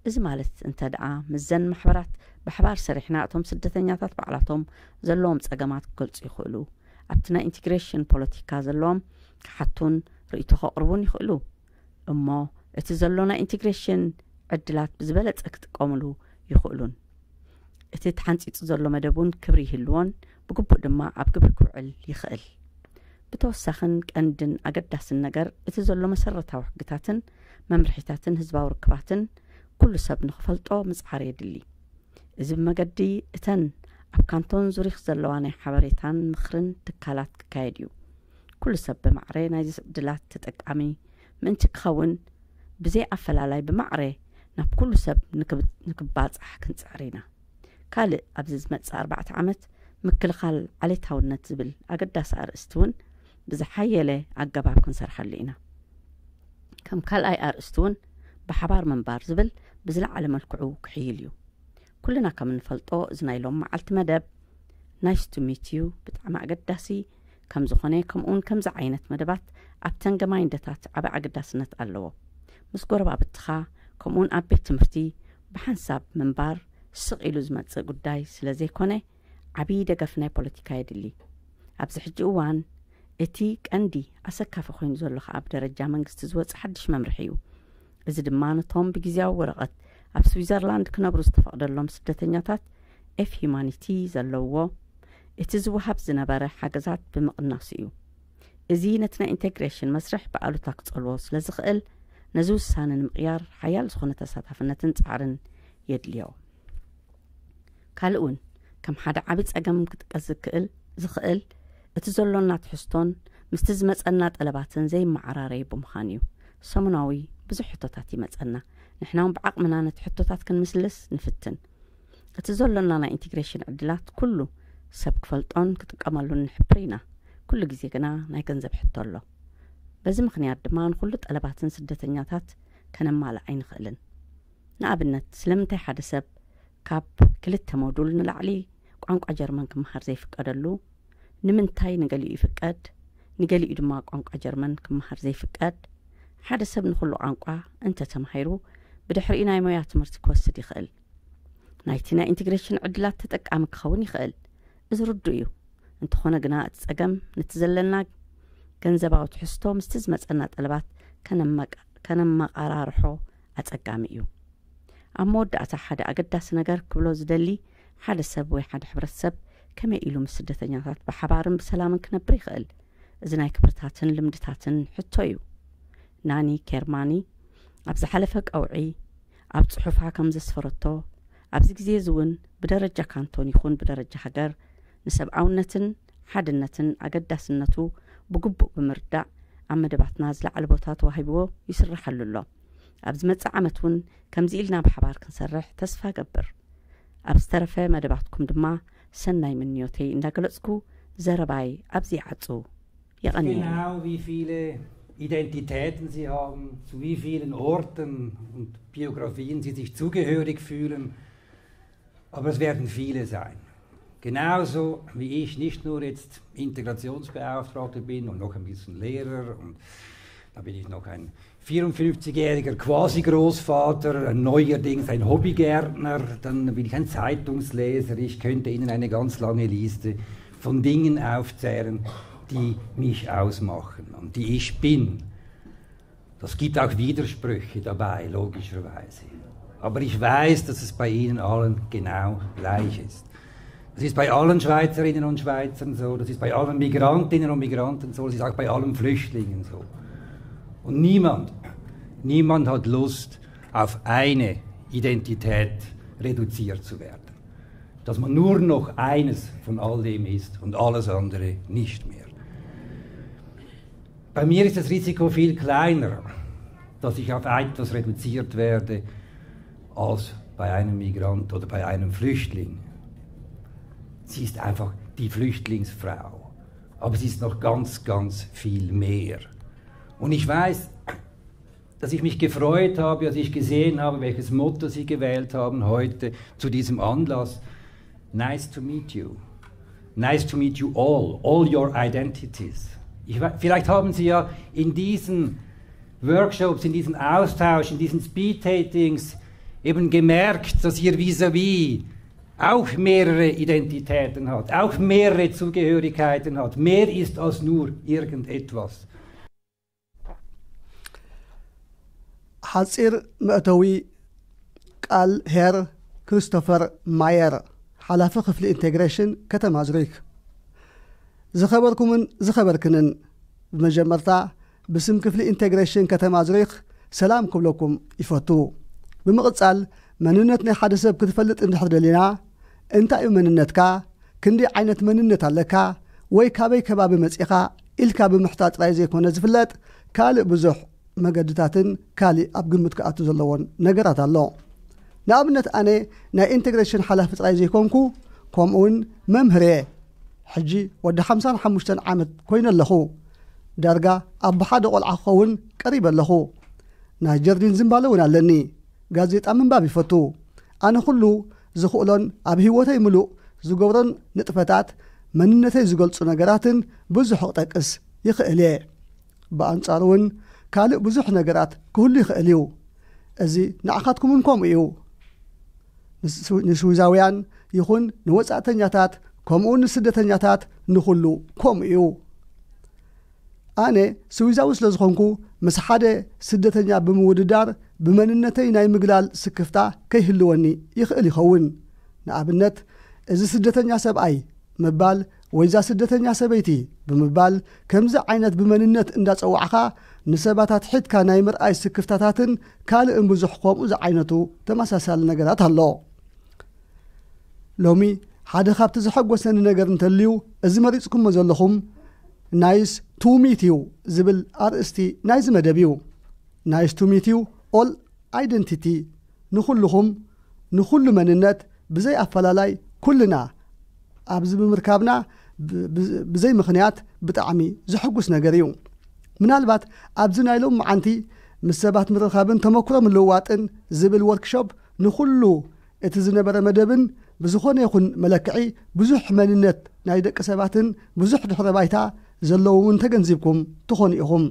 እዚ ማለት እንተ ደኣ ምስዘን ማሕበራት ብሓባር ሰሪሕና እቶም ስደተኛታት ባዕላቶም ዘለዎም ጸገማት ክገልጹ ይኽእሉ። ኣብቲ ናይ ኢንቲግሬሽን ፖለቲካ ዘለዎም ክሓቱን ርእይቶ ከቕርቡን ይኽእሉ። እሞ እቲ ዘሎ ናይ ኢንቲግሬሽን ዕድላት ብዝበለጸ ክጥቀምሉ ይኽእሉን። እቲ ተሓንጺጹ ዘሎ መደብ እውን ክብሪ ይህልዎን ብግቡእ ድማ ኣብ ግብሪ ክውዕል ይኽእል። ብተወሳኽን ቀንድን ኣገዳስን ነገር እቲ ዘሎ መሰረታዊ ሕግታትን መምርሒታትን ህዝባዊ ርክባትን ኩሉ ሰብ ንኽፈልጦ ምጽዓር የድሊ። እዚ ብመገዲ እተን ኣብ ካንቶን ዙሪክ ዘለዋ ናይ ሓበሬታን ምኽርን ትካላት ክካየድ እዩ። ኩሉ ሰብ ብማዕረ ናይዚ ዕድላት ተጠቃሚ ምእንቲ ክኸውን ብዘይ ኣፈላላይ ብማዕረ ናብ ኩሉ ሰብ ንክብ- ንክባጻሕ ክንጽዕር ኢና። ካልእ ኣብዚ ዝመጽእ ኣርባዕተ ዓመት ምክልኻል ዓሌታውነት ዝብል ኣገዳሲ ኣርእስቲ እውን ብዝሓየለ ኣገባብ ክንሰርሓሉ ኢና። ከም ካልኣይ ኣርእስቲ እውን ብሓባር ምንባር ዝብል ብዝለዓለ መልክዑ ክሕይል እዩ። ኩልና ከም እንፈልጦ እዚ ናይ ሎም መዓልቲ መደብ ናይስ ቱ ሚት ዩ ብጣዕሚ ኣገዳሲ ከም ዝኾነ ከምኡውን ከምዚ ዓይነት መደባት ኣብ ተንገማይ እንደታት ዓቢ ኣገዳስነት ኣለዎ። ምስ ጎረባብትኻ ከምኡውን ኣብ ቤት ትምህርቲ ብሓንሳብ ምንባር ስቕ ኢሉ ዝመጽእ ጉዳይ ስለ ዘይኮነ፣ ዓብዪ ደገፍ ናይ ፖለቲካ የድሊ። ኣብዚ ሕጂ እዋን እቲ ቀንዲ ኣሰካፊ ኮይኑ ዘሎ ከኣ ኣብ ደረጃ መንግስቲ ዝወጽእ ሓድሽ መምርሒ እዩ። እዚ ድማ ነቶም ብግዜያዊ ወረቐት ኣብ ስዊዘርላንድ ክነብሩ ዝተፈቕደሎም ስደተኛታት ኤፍ ሂማኒቲ ዘለዎ እቲ ዝወሃብ ዝነበረ ሓገዛት ብምቕናሱ እዩ። እዚ ነቲ ናይ ኢንቴግሬሽን መስርሕ ብኣሉታ ክጸልዎ ስለ ዝኽእል፣ ነዚ ውሳነ ንምቕያር ሓያል ዝኾነ ተሳታፍነትን ጻዕርን የድልዮ። ካልእ እውን ከም ሓደ ዓቢ ጸገም ክጥቀስ ዝክእል ዝኽእል እቲ ዘሎና ትሕዝቶን ምስቲ ዝመጸና ጠለባትን ዘይመዓራረይ ብምዃን እዩ። ሰሙናዊ ብዙሕ ሕቶታት ይመጸና። ንሕና እውን ብዓቕምና ነቲ ሕቶታት ክንምስልስ ንፍትን። እቲ ዘሎና ናይ ኢንቴግሬሽን ዕድላት ኩሉ ሰብ ክፈልጦን ክጥቀመሉን ንሕብር ኢና። ኩሉ ግዜ ግና ናይ ገንዘብ ሕቶ ኣሎ። በዚ ምኽንያት ድማ ንኹሉ ጠለባትን ስደተኛታት ከነማልእ ኣይንኽእልን። ንኣብነት፣ ስለምንታይ ሓደ ሰብ ካብ ክልተ ሞዱል ንላዕሊ ቋንቋ ጀርመን ክመሃር ዘይፍቀደሉ? ንምንታይ ንገሊኡ ይፍቀድ፣ ንገሊኡ ድማ ቋንቋ ጀርመን ክመሃር ዘይፍቀድ? ሓደ ሰብ ንኹሉ ቋንቋ እንተ ተማሂሩ፣ ብድሕሪኡ ናይ ሞያ ትምህርቲ ክወስድ ይኽእል። ናይቲ ናይ ኢንቴግሬሽን ዕድላት ተጠቃሚ ክኸውን ይኽእል። እዚ ርዱእ እዩ። እንተኾነ ግና እቲ ጸገም ነቲ ዘለና ገንዘባዊ ትሕዝቶ ምስቲ ዝመጸና ጠለባት ከነመቃ-፣ ከነመቃራርሖ ኣጸጋሚ እዩ። ኣብ መወዳእታ ሓደ ኣገዳሲ ነገር ክብሎ ዝደሊ፣ ሓደ ሰብ ወይ ሓደ ሕብረተሰብ ከመይ ኢሉ ምስ ስደተኛታት ብሓባርን ብሰላምን ክነብር ይኽእል? እዚ ናይ ክብርታትን ልምድታትን ሕቶ እዩ። ናኒ ኬርማኒ ኣብ ዝሓለፈ ቀውዒ ኣብ ጽሑፋ ከም ዘስፈረቶ፣ ኣብዚ ግዜ እዚ እውን ብደረጃ ካንቶን ይኹን ብደረጃ ሃገር ንሰብኣውነትን ሓድነትን ኣገዳስነቱ ብግቡእ ብምርዳእ ኣብ መደባትና ዝለዓለ ቦታ ተዋሂብዎ ይስርሓሉ ኣሎ። ኣብ ዝመጽእ ዓመት እውን ከምዚ ኢልና ብሓባር ክንሰርሕ ተስፋ እገብር። ኣብ ዝተረፈ መደባትኩም ድማ ሰናይ ምንዮተይ እንዳገለጽኩ ዘረባይ ኣብዚ ይዓጹ። የቐንየለይ። Genau wie viele Identitäten Sie haben, zu wie vielen Orten und Biografien Sie sich zugehörig fühlen. Aber es werden viele sein. Genauso wie ich nicht nur jetzt Integrationsbeauftragter bin und noch ein bisschen Lehrer und da bin ich noch ein vierundfünfzigjähriger Quasi-Großvater, neuerdings ein Hobbygärtner, dann bin ich ein Zeitungsleser. Ich könnte Ihnen eine ganz lange Liste von Dingen aufzählen, die mich ausmachen und die ich bin. Das gibt auch Widersprüche dabei, logischerweise. Aber ich weiß, dass es bei Ihnen allen genau gleich ist. Das ist bei allen Schweizerinnen und Schweizern so, das ist bei allen Migrantinnen und Migranten so, das ist auch bei allen Flüchtlingen so. Und niemand, niemand hat Lust, auf eine Identität reduziert zu werden. Dass man nur noch eines von all dem ist und alles andere nicht mehr. Bei mir ist das Risiko viel kleiner, dass ich auf etwas reduziert werde, als bei einem Migrant oder bei einem Flüchtling. Sie ist einfach die Flüchtlingsfrau. Aber sie ist noch ganz, ganz viel mehr. Und ich weiß, dass ich mich gefreut habe, als ich gesehen habe, welches Motto Sie gewählt haben heute zu diesem Anlass. Nice to meet you. Nice to meet you all, all your identities. Ich, we- vielleicht haben Sie ja in diesen Workshops, in diesem Austausch, in diesen Speed-Datings eben gemerkt, dass Ihr Vis-à-vis auch mehrere Identitäten hat, auch mehrere Zugehörigkeiten hat, mehr ist als nur irgendetwas. ሓጺር መእተዊ ቃል ሄር ክሪስቶፈር ማየር፣ ሓላፊ ክፍሊ ኢንቴግሬሽን ከተማ ዙሪክ። ዝኸበርኩምን ዝኸበርክንን፣ ብመጀመርታ ብስም ክፍሊ ኢንቴግሬሽን ከተማ ዙሪክ ሰላም ክብለኩም ይፈቱ። ብምቕጻል፣ መንነት ናይ ሓደ ሰብ ክትፈልጥ እንድሕር ደሊና፣ እንታይ እዩ መንነትካ፣ ክንደይ ዓይነት መንነት ኣለካ፣ ወይ ካበይ ከባቢ መጺኻ ኢልካ ብምሕታት ጥራይ ዘይኮነ ዝፍለጥ፣ ካልእ ብዙሕ መገድታትን ካልእ ኣብ ግምት ክኣቱ ዘለዎን ነገራት ኣሎ። ንኣብነት፣ ኣነ ናይ ኢንቴግሬሽን ሓላፊ ጥራይ ዘይኮንኩ፣ ከምኡውን መምህር እየ። ሕጂ ወዲ ሓምሳን ሓሙሽተን ዓመት ኮይነ ኣለኹ። ዳርጋ ኣቦ ሓደ ቆልዓ ክኸውን ቀሪበ ኣለኹ። ናይ ጀርዲን ዝንባለ እውን ኣለኒ። ጋዜጣ ምንባብ ይፈቱ። ኣነ ኩሉ ዝኽእሎን ኣብ ህይወተይ ምሉእ ዝገብሮን ንጥፈታት፣ መንነተይ ዝገልጹ ነገራትን ብዙሕ ክጠቅስ ይኽእል እየ። ብኣንጻሩ እውን ካልእ ብዙሕ ነገራት ክህሉ ይኽእል እዩ። እዚ ንዓኻትኩም እውን ከምኡ እዩ። ንስዊዛውያን ይኹን ንወጻእተኛታት ከምኡ ንስደተኛታት ንኹሉ ከምኡ እዩ። ኣነ ስዊዛዊ ስለ ዝኾንኩ ምስ ሓደ ስደተኛ ብምውድዳር ብመንነተይ ናይ ምግላል ስክፍታ ከይህልወኒ ይኽእል ይኸውን። ንኣብነት፣ እዚ ስደተኛ ሰብኣይ ምባል ወይ እዛ ስደተኛ ሰበይቲ ብምባል ከምዚ ዓይነት ብመንነት እንዳጸዋዕኻ ንሰባት ኣትሒትካ ናይ ምርኣይ ስክፍታታትን ካልእን ብዙሕ ከምኡ ዝዓይነቱ ተመሳሳሊ ነገራት ኣሎ። ሎሚ ሓደ ካብቲ ዘሐጎሰኒ ነገር እንተልዩ፣ እዚ መሪጽኩሞ ዘለኹም ናይስ ቱ ሚት እዩ ዝብል ኣርእስቲ ናይዚ መደብ እዩ። ናይስ ቱ ሚት እዩ ኦል ኣይደንቲቲ ንኹልኹም፣ ንኹሉ መንነት ብዘይ ኣፈላላይ ኩልና ኣብዚ ብምርካብና ብ- ብ- ብዘይ ምኽንያት ብጣዕሚ ዘሐጉስ ነገር እዩ። ምናልባት ኣብዚ ናይ ሎም መዓንቲ ምስ ሰባት ምርኻብን ተመክሮ ምልውዋጥን ዝብል ወርክሾፕ ንኹሉ እቲ ዝነበረ መደብን ብዝኾነ ይኹን መለክዒ ብዙሕ መንነት ናይ ደቂ ሰባትን ብዙሕ ድሕረ ባይታ ዘለዎም እውን ተገንዚብኩም ትኾኑ ኢኹም።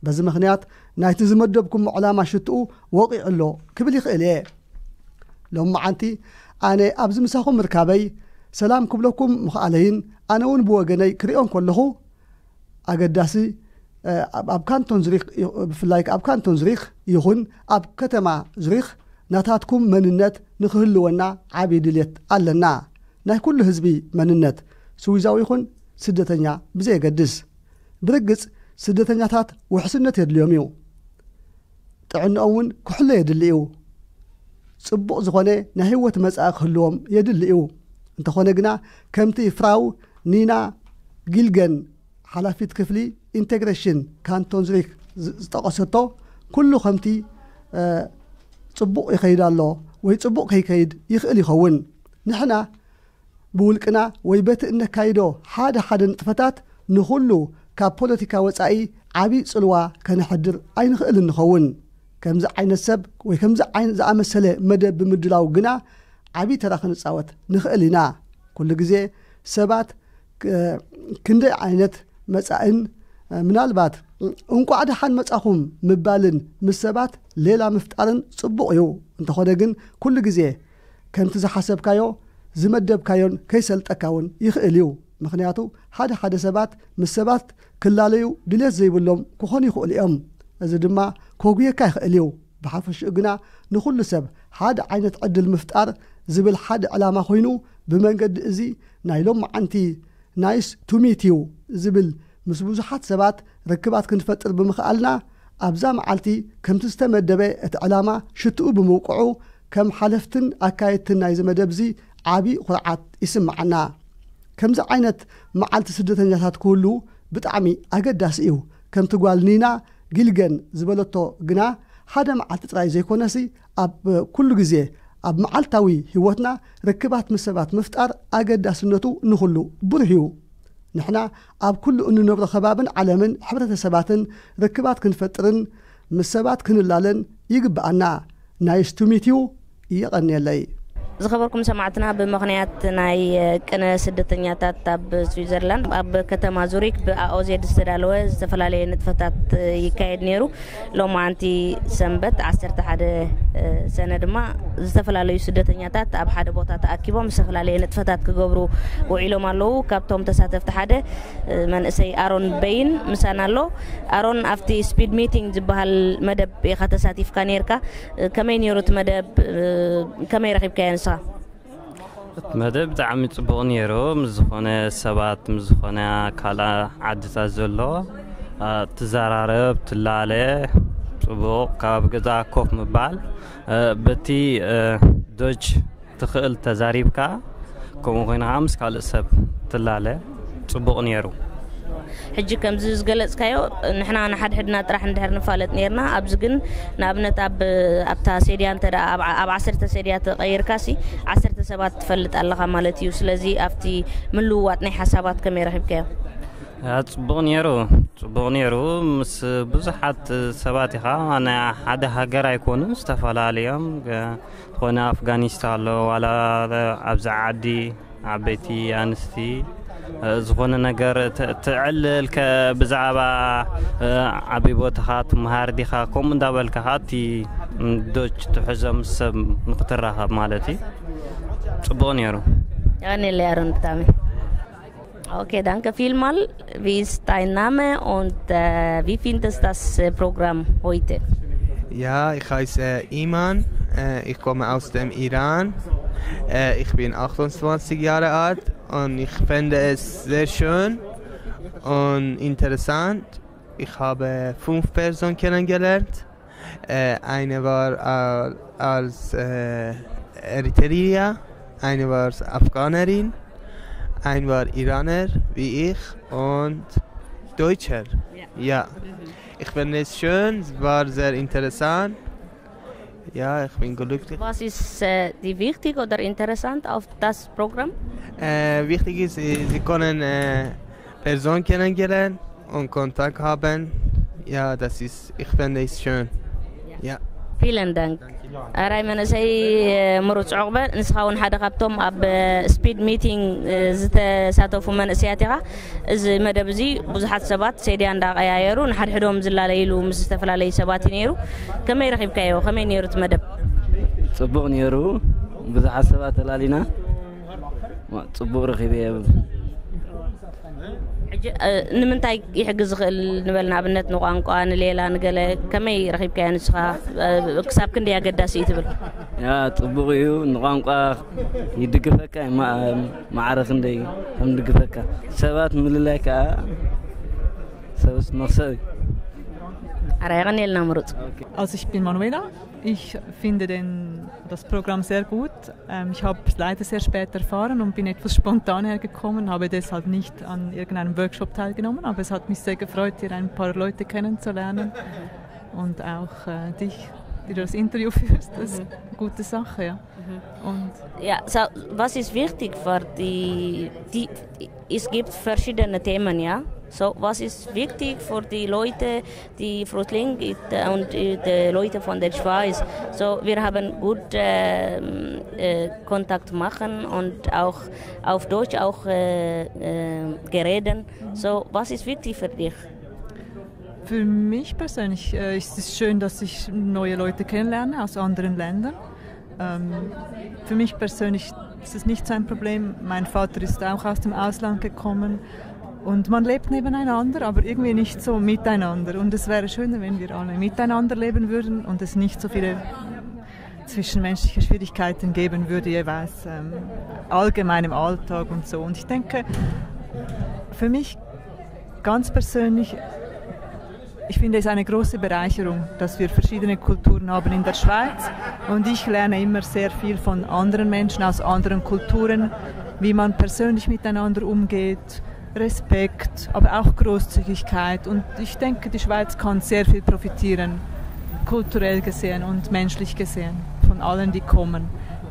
በዚ ምኽንያት ናይቲ ዝመደብኩም ዕላማ ሽትኡ ወቒዑ ኣሎ ክብል ይኽእል እየ። ሎም መዓንቲ ኣነ ኣብዚ ምሳኹም ምርካበይ ሰላም ክብለኩም ምኽኣለይን ኣነ እውን ብወገነይ ክሪኦ እንከለኹ ኣገዳሲ ኣብ ካንቶን ዙሪክ ብፍላይ ኣብ ካንቶን ዙሪክ ይኹን ኣብ ከተማ ዙሪክ ናታትኩም መንነት ንክህልወና ዓብዪ ድልየት ኣለና። ናይ ኩሉ ህዝቢ መንነት ስዊዛዊ ይኹን ስደተኛ ብዘየገድስ። ብርግጽ ስደተኛታት ውሕስነት የድልዮም እዩ። ጥዕንኦም እውን ክሕሎ የድሊ እዩ። ጽቡቕ ዝኾነ ናይ ህይወት መጻኢ ክህልዎም የድሊ እዩ። እንተኾነ ግና ከምቲ ፍራው ኒና ጊልገን ሓላፊት ክፍሊ ኢንቴግሬሽን ካንቶን ዙሪክ ዝጠቐሰቶ ኩሉ ከምቲ ጽቡቕ ይኸይድ ኣሎ ወይ ጽቡቕ ከይከይድ ይኽእል ይኸውን። ንሕና ብውልቅና ወይ በቲ እነካይዶ ሓደ ሓደ ንጥፈታት ንኹሉ ካብ ፖለቲካ ወጻኢ ዓብዪ ጽልዋ ከነሕድር ኣይንኽእልን ንኸውን። ከምዚ ዓይነት ሰብ ወይ ከምዚ ዓይነት ዝኣመሰለ መደብ ብምድላው ግና ዓብዪ ተራ ክንጻወት ንኽእል ኢና። ኩሉ ግዜ ሰባት ክንደይ ዓይነት መጻእን ምናልባት እንቋዕ ደሓን መጻኹም ምባልን ምስ ሰባት ሌላ ምፍጣርን ጽቡቕ እዩ። እንተኾነ ግን ኩሉ ግዜ ከምቲ ዝሓሰብካዮ ዝመደብካዮን ከይሰልጠካ እውን ይኽእል እዩ። ምኽንያቱ ሓደ ሓደ ሰባት ምስ ሰባት ክላለዩ ድሌት ዘይብሎም ክኾኑ ይኽእሉ እዮም። እዚ ድማ ከጉየካ ይኽእል እዩ። ብሓፈሽኡ ግና ንኹሉ ሰብ ሓደ ዓይነት ዕድል ምፍጣር ዝብል ሓደ ዕላማ ኮይኑ ብመንገዲ እዚ ናይ ሎም መዓንቲ ናይስ ቱ ሚት እዩ ዝብል ምስ ብዙሓት ሰባት ርክባት ክንፈጥር ብምኽኣልና ኣብዛ መዓልቲ ከምቲ ዝተመደበ እቲ ዕላማ ሽትኡ ብምውቅዑ ከም ሓለፍትን ኣካየድትን ናይዚ መደብ እዚ ዓብዪ ኩርዓት ይስምዓና። ከምዚ ዓይነት መዓልቲ ስደተኛታት ክህሉ ብጣዕሚ ኣገዳሲ እዩ። ከምቲ ጓል ኒና ጊልገን ዝበለቶ ግና ሓደ መዓልቲ ጥራይ ዘይኮነሲ ኣብ ኩሉ ግዜ ኣብ መዓልታዊ ህይወትና ርክባት ምስ ሰባት ምፍጣር ኣገዳስነቱ ንኹሉ ብሩህ እዩ። ንሕና ኣብ ኩሉ እንነብሮ ከባብን ዓለምን ሕብረተሰባትን ርክባት ክንፈጥርን ምስ ሰባት ክንላለን ይግብኣና። ናይስ ቱ ሚት ዩ። የቐንየለይ። ዝኸበርኩም ሰማዕትና፣ ብምኽንያት ናይ ቅነ ስደተኛታት ኣብ ስዊዘርላንድ ኣብ ከተማ ዙሪክ ብኣኦዜድ ዝተዳለወ ዝተፈላለየ ንጥፈታት ይካየድ ነይሩ። ሎማዓንቲ ሰንበት ዓሰርተ ሓደ ሰነ ድማ ዝተፈላለዩ ስደተኛታት ኣብ ሓደ ቦታ ተኣኪቦም ዝተፈላለየ ንጥፈታት ክገብሩ ውዒሎም ኣለዉ። ካብቶም ተሳተፍቲ ሓደ መንእሰይ ኣሮን በይን ምሳና ኣሎ። ኣሮን፣ ኣብቲ ስፒድ ሚቲንግ ዝበሃል መደብ ኢኻ ተሳቲፍካ ነይርካ። ከመይ ነይሩ እቲ መደብ? ከመይ ረኺብካዮ ንስኻ? እቲ መደብ ብጣዕሚ ጽቡቕ ነይሩ። ምስ ዝኾነ ሰባት፣ ምስ ዝኾነ ካልኣ ዓድታት ዘሎ፣ እ፣ ትዘራረብ፣ ትላለ፣ ጽቡቕ ካብ ገዛ ኮፍ ምባል፣ እ፣ በቲ፣ እ፣ ዶች ትኽእል ተዛሪብካ፣ ከምኡ ኮይንኻ ምስ ካልእ ሰብ ትላለ፣ ጽቡቕ ነይሩ። ሕጂ ከምዚ ዝገለጽካዮ፣ ንሕና ንሓድሕድና ጥራሕ እንድሕር ንፋለጥ ነይርና፣ ኣብዚ ግን ንኣብነት ኣብ፣ ኣብታ ሴድያ እንተ ደኣ ኣብ፣ ኣብ ዓሰርተ ሴድያ ተቐይርካሲ፣ ዓሰርተ ሰባት ትፈልጥ ኣለኻ ማለት እዩ። ስለዚ ኣብቲ ምልውዋጥ ናይ ሓሳባት ከመይ ረኺብካዮ? ያ፣ ጽቡቕ ነይሩ፣ ጽቡቕ ነይሩ። ምስ ብዙሓት ሰባት ኢኻ፣ ናይ ሓደ ሃገር ኣይኮኑን፣ ዝተፈላለዮም። ገ-፣ ዝኾነ ኣፍጋኒስታን ኣሎ፣ ዋላ ኣብዚ ዓዲ ዓበይቲ ኣንስቲ፣ ዝኾነ ነገር ተ- ተዕልል ከ ብዛዕባ ዓቢ ቦታኻ ትምሃር ዲኻ ከምኡ እንዳበልካ ከኣ እቲ ዶች ትሕዞም ሰብ ንክትራኸብ ማለት እዩ። ጽቡቕ ነይሩ። Janne Lehrern Dame. Okay, danke vielmal. Wie ist dein Name und äh, wie findest das äh, Programm heute? Ja, ich heiße Iman, äh, ich komme aus dem Iran. Äh, ich bin achtundzwanzig Jahre alt und ich fände es sehr schön und interessant. Ich habe fünf Personen kennengelernt. Äh, eine war äh, als äh, Eritrea, eine war Afghanerin, ein war Iraner wie ich und Deutscher. Ja. Ich fand es schön, war sehr interessant. Ja, ich bin glücklich. Was ist äh, die wichtig oder interessant auf das Programm? Äh, wichtig ist, sie, sie können äh, Personen kennengelernen und Kontakt haben. Ja, das ist, ich fände es schön. Ja. Vielen Dank. ኣራይ መንእሰይ ምሩፅ ዑቕበ፣ ንስኻ እውን ሓደ ካብቶም ኣብ ስፒድ ሚቲንግ ዝተሳተፉ መንእሰያት ኢኻ። እዚ መደብ እዚ ብዙሓት ሰባት ሴድያ እንዳቀያየሩ ንሓድሕዶም ዝላለይሉ ምስ ዝተፈላለዩ ሰባት እዩ ነይሩ። ከመይ ረኺብካዮ? ከመይ ነይሩ እቲ መደብ? ጽቡቕ ነይሩ። ብዙሓት ሰባት ተላሊና ጽቡቕ ረኺበ። ሕጂ ንምንታይ ይሕግዝ ዝኽእል ንበል፣ ንኣብነት ንቋንቋ፣ ንሌላ፣ ንገለ ከመይ ረኺብካዮ ንስኻ? ክሳብ ክንደይ ኣገዳሲ እዩ ትብል? ያ ጽቡቕ እዩ። ንቋንቋ ይድግፈካ፣ ማዕረ ክንደይ ከም ድግፈካ ሰባት ምልላይ ከዓ ሰብስ መክሰብ እዩ። ኣራ የቐንየልና ምሩፅ። Also ich bin Manuela. Ich finde den, das Programm sehr gut. Ähm, ich habe es leider sehr spät erfahren und bin etwas spontan hergekommen, habe deshalb nicht an irgendeinem Workshop teilgenommen, aber es hat mich sehr gefreut, hier ein paar Leute kennenzulernen und auch äh, dich, die du das Interview führst. Das ist eine gute Sache, ja. Und Ja, so, was ist wichtig für die, die, es gibt verschiedene Themen, ja? So, was ist wichtig für die Leute, die Flüchtlinge und die Leute von der Schweiz? So, wir haben gut äh, äh, Kontakt machen und auch auf Deutsch auch äh, äh, geredet. So, was ist wichtig für dich? Für mich persönlich äh, ist es schön, dass ich neue Leute kennenlerne aus anderen Ländern. Ähm, für mich persönlich ist es nicht so ein Problem. Mein Vater ist auch aus dem Ausland gekommen. Und man lebt nebeneinander, aber irgendwie nicht so miteinander. Und es wäre schöner, wenn wir alle miteinander leben würden und es nicht so viele zwischenmenschliche Schwierigkeiten geben würde, jeweils ähm, allgemein im Alltag und so. Und ich denke, für mich ganz persönlich, ich finde es eine große Bereicherung, dass wir verschiedene Kulturen haben in der Schweiz. Und ich lerne immer sehr viel von anderen Menschen aus anderen Kulturen, wie man persönlich miteinander umgeht, Respekt, aber auch Großzügigkeit. Und ich denke, die Schweiz kann sehr viel profitieren, kulturell gesehen und menschlich gesehen, von allen, die kommen.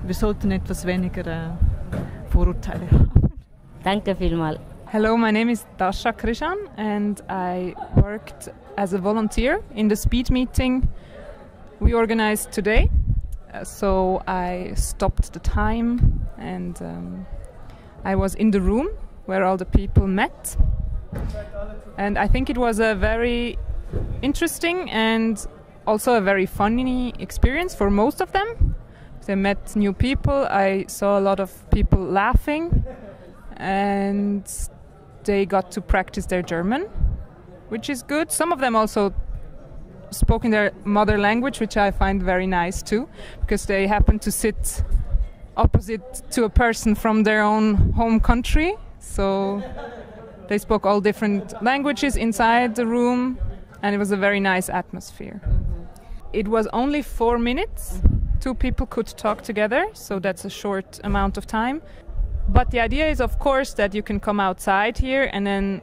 Wir sollten etwas weniger äh, Vorurteile haben. Danke vielmals. Hello, my name is Dasha Krishan and I worked as a volunteer in the speed meeting we organized today. Uh, so I stopped the time and um, I was in the room where all the people met. And I think it was a very interesting and also a very funny experience for most of them. They met new people. I saw a lot of people laughing and they got to practice their German, which is good. Some of them also spoke in their mother language, which I find very nice too, because they happen to sit opposite to a person from their own home country. So they spoke all different languages inside the room, and it was a very nice atmosphere. It was only four minutes. Two people could talk together, so that's a short amount of time. But the idea is, of course, that you can come outside here and then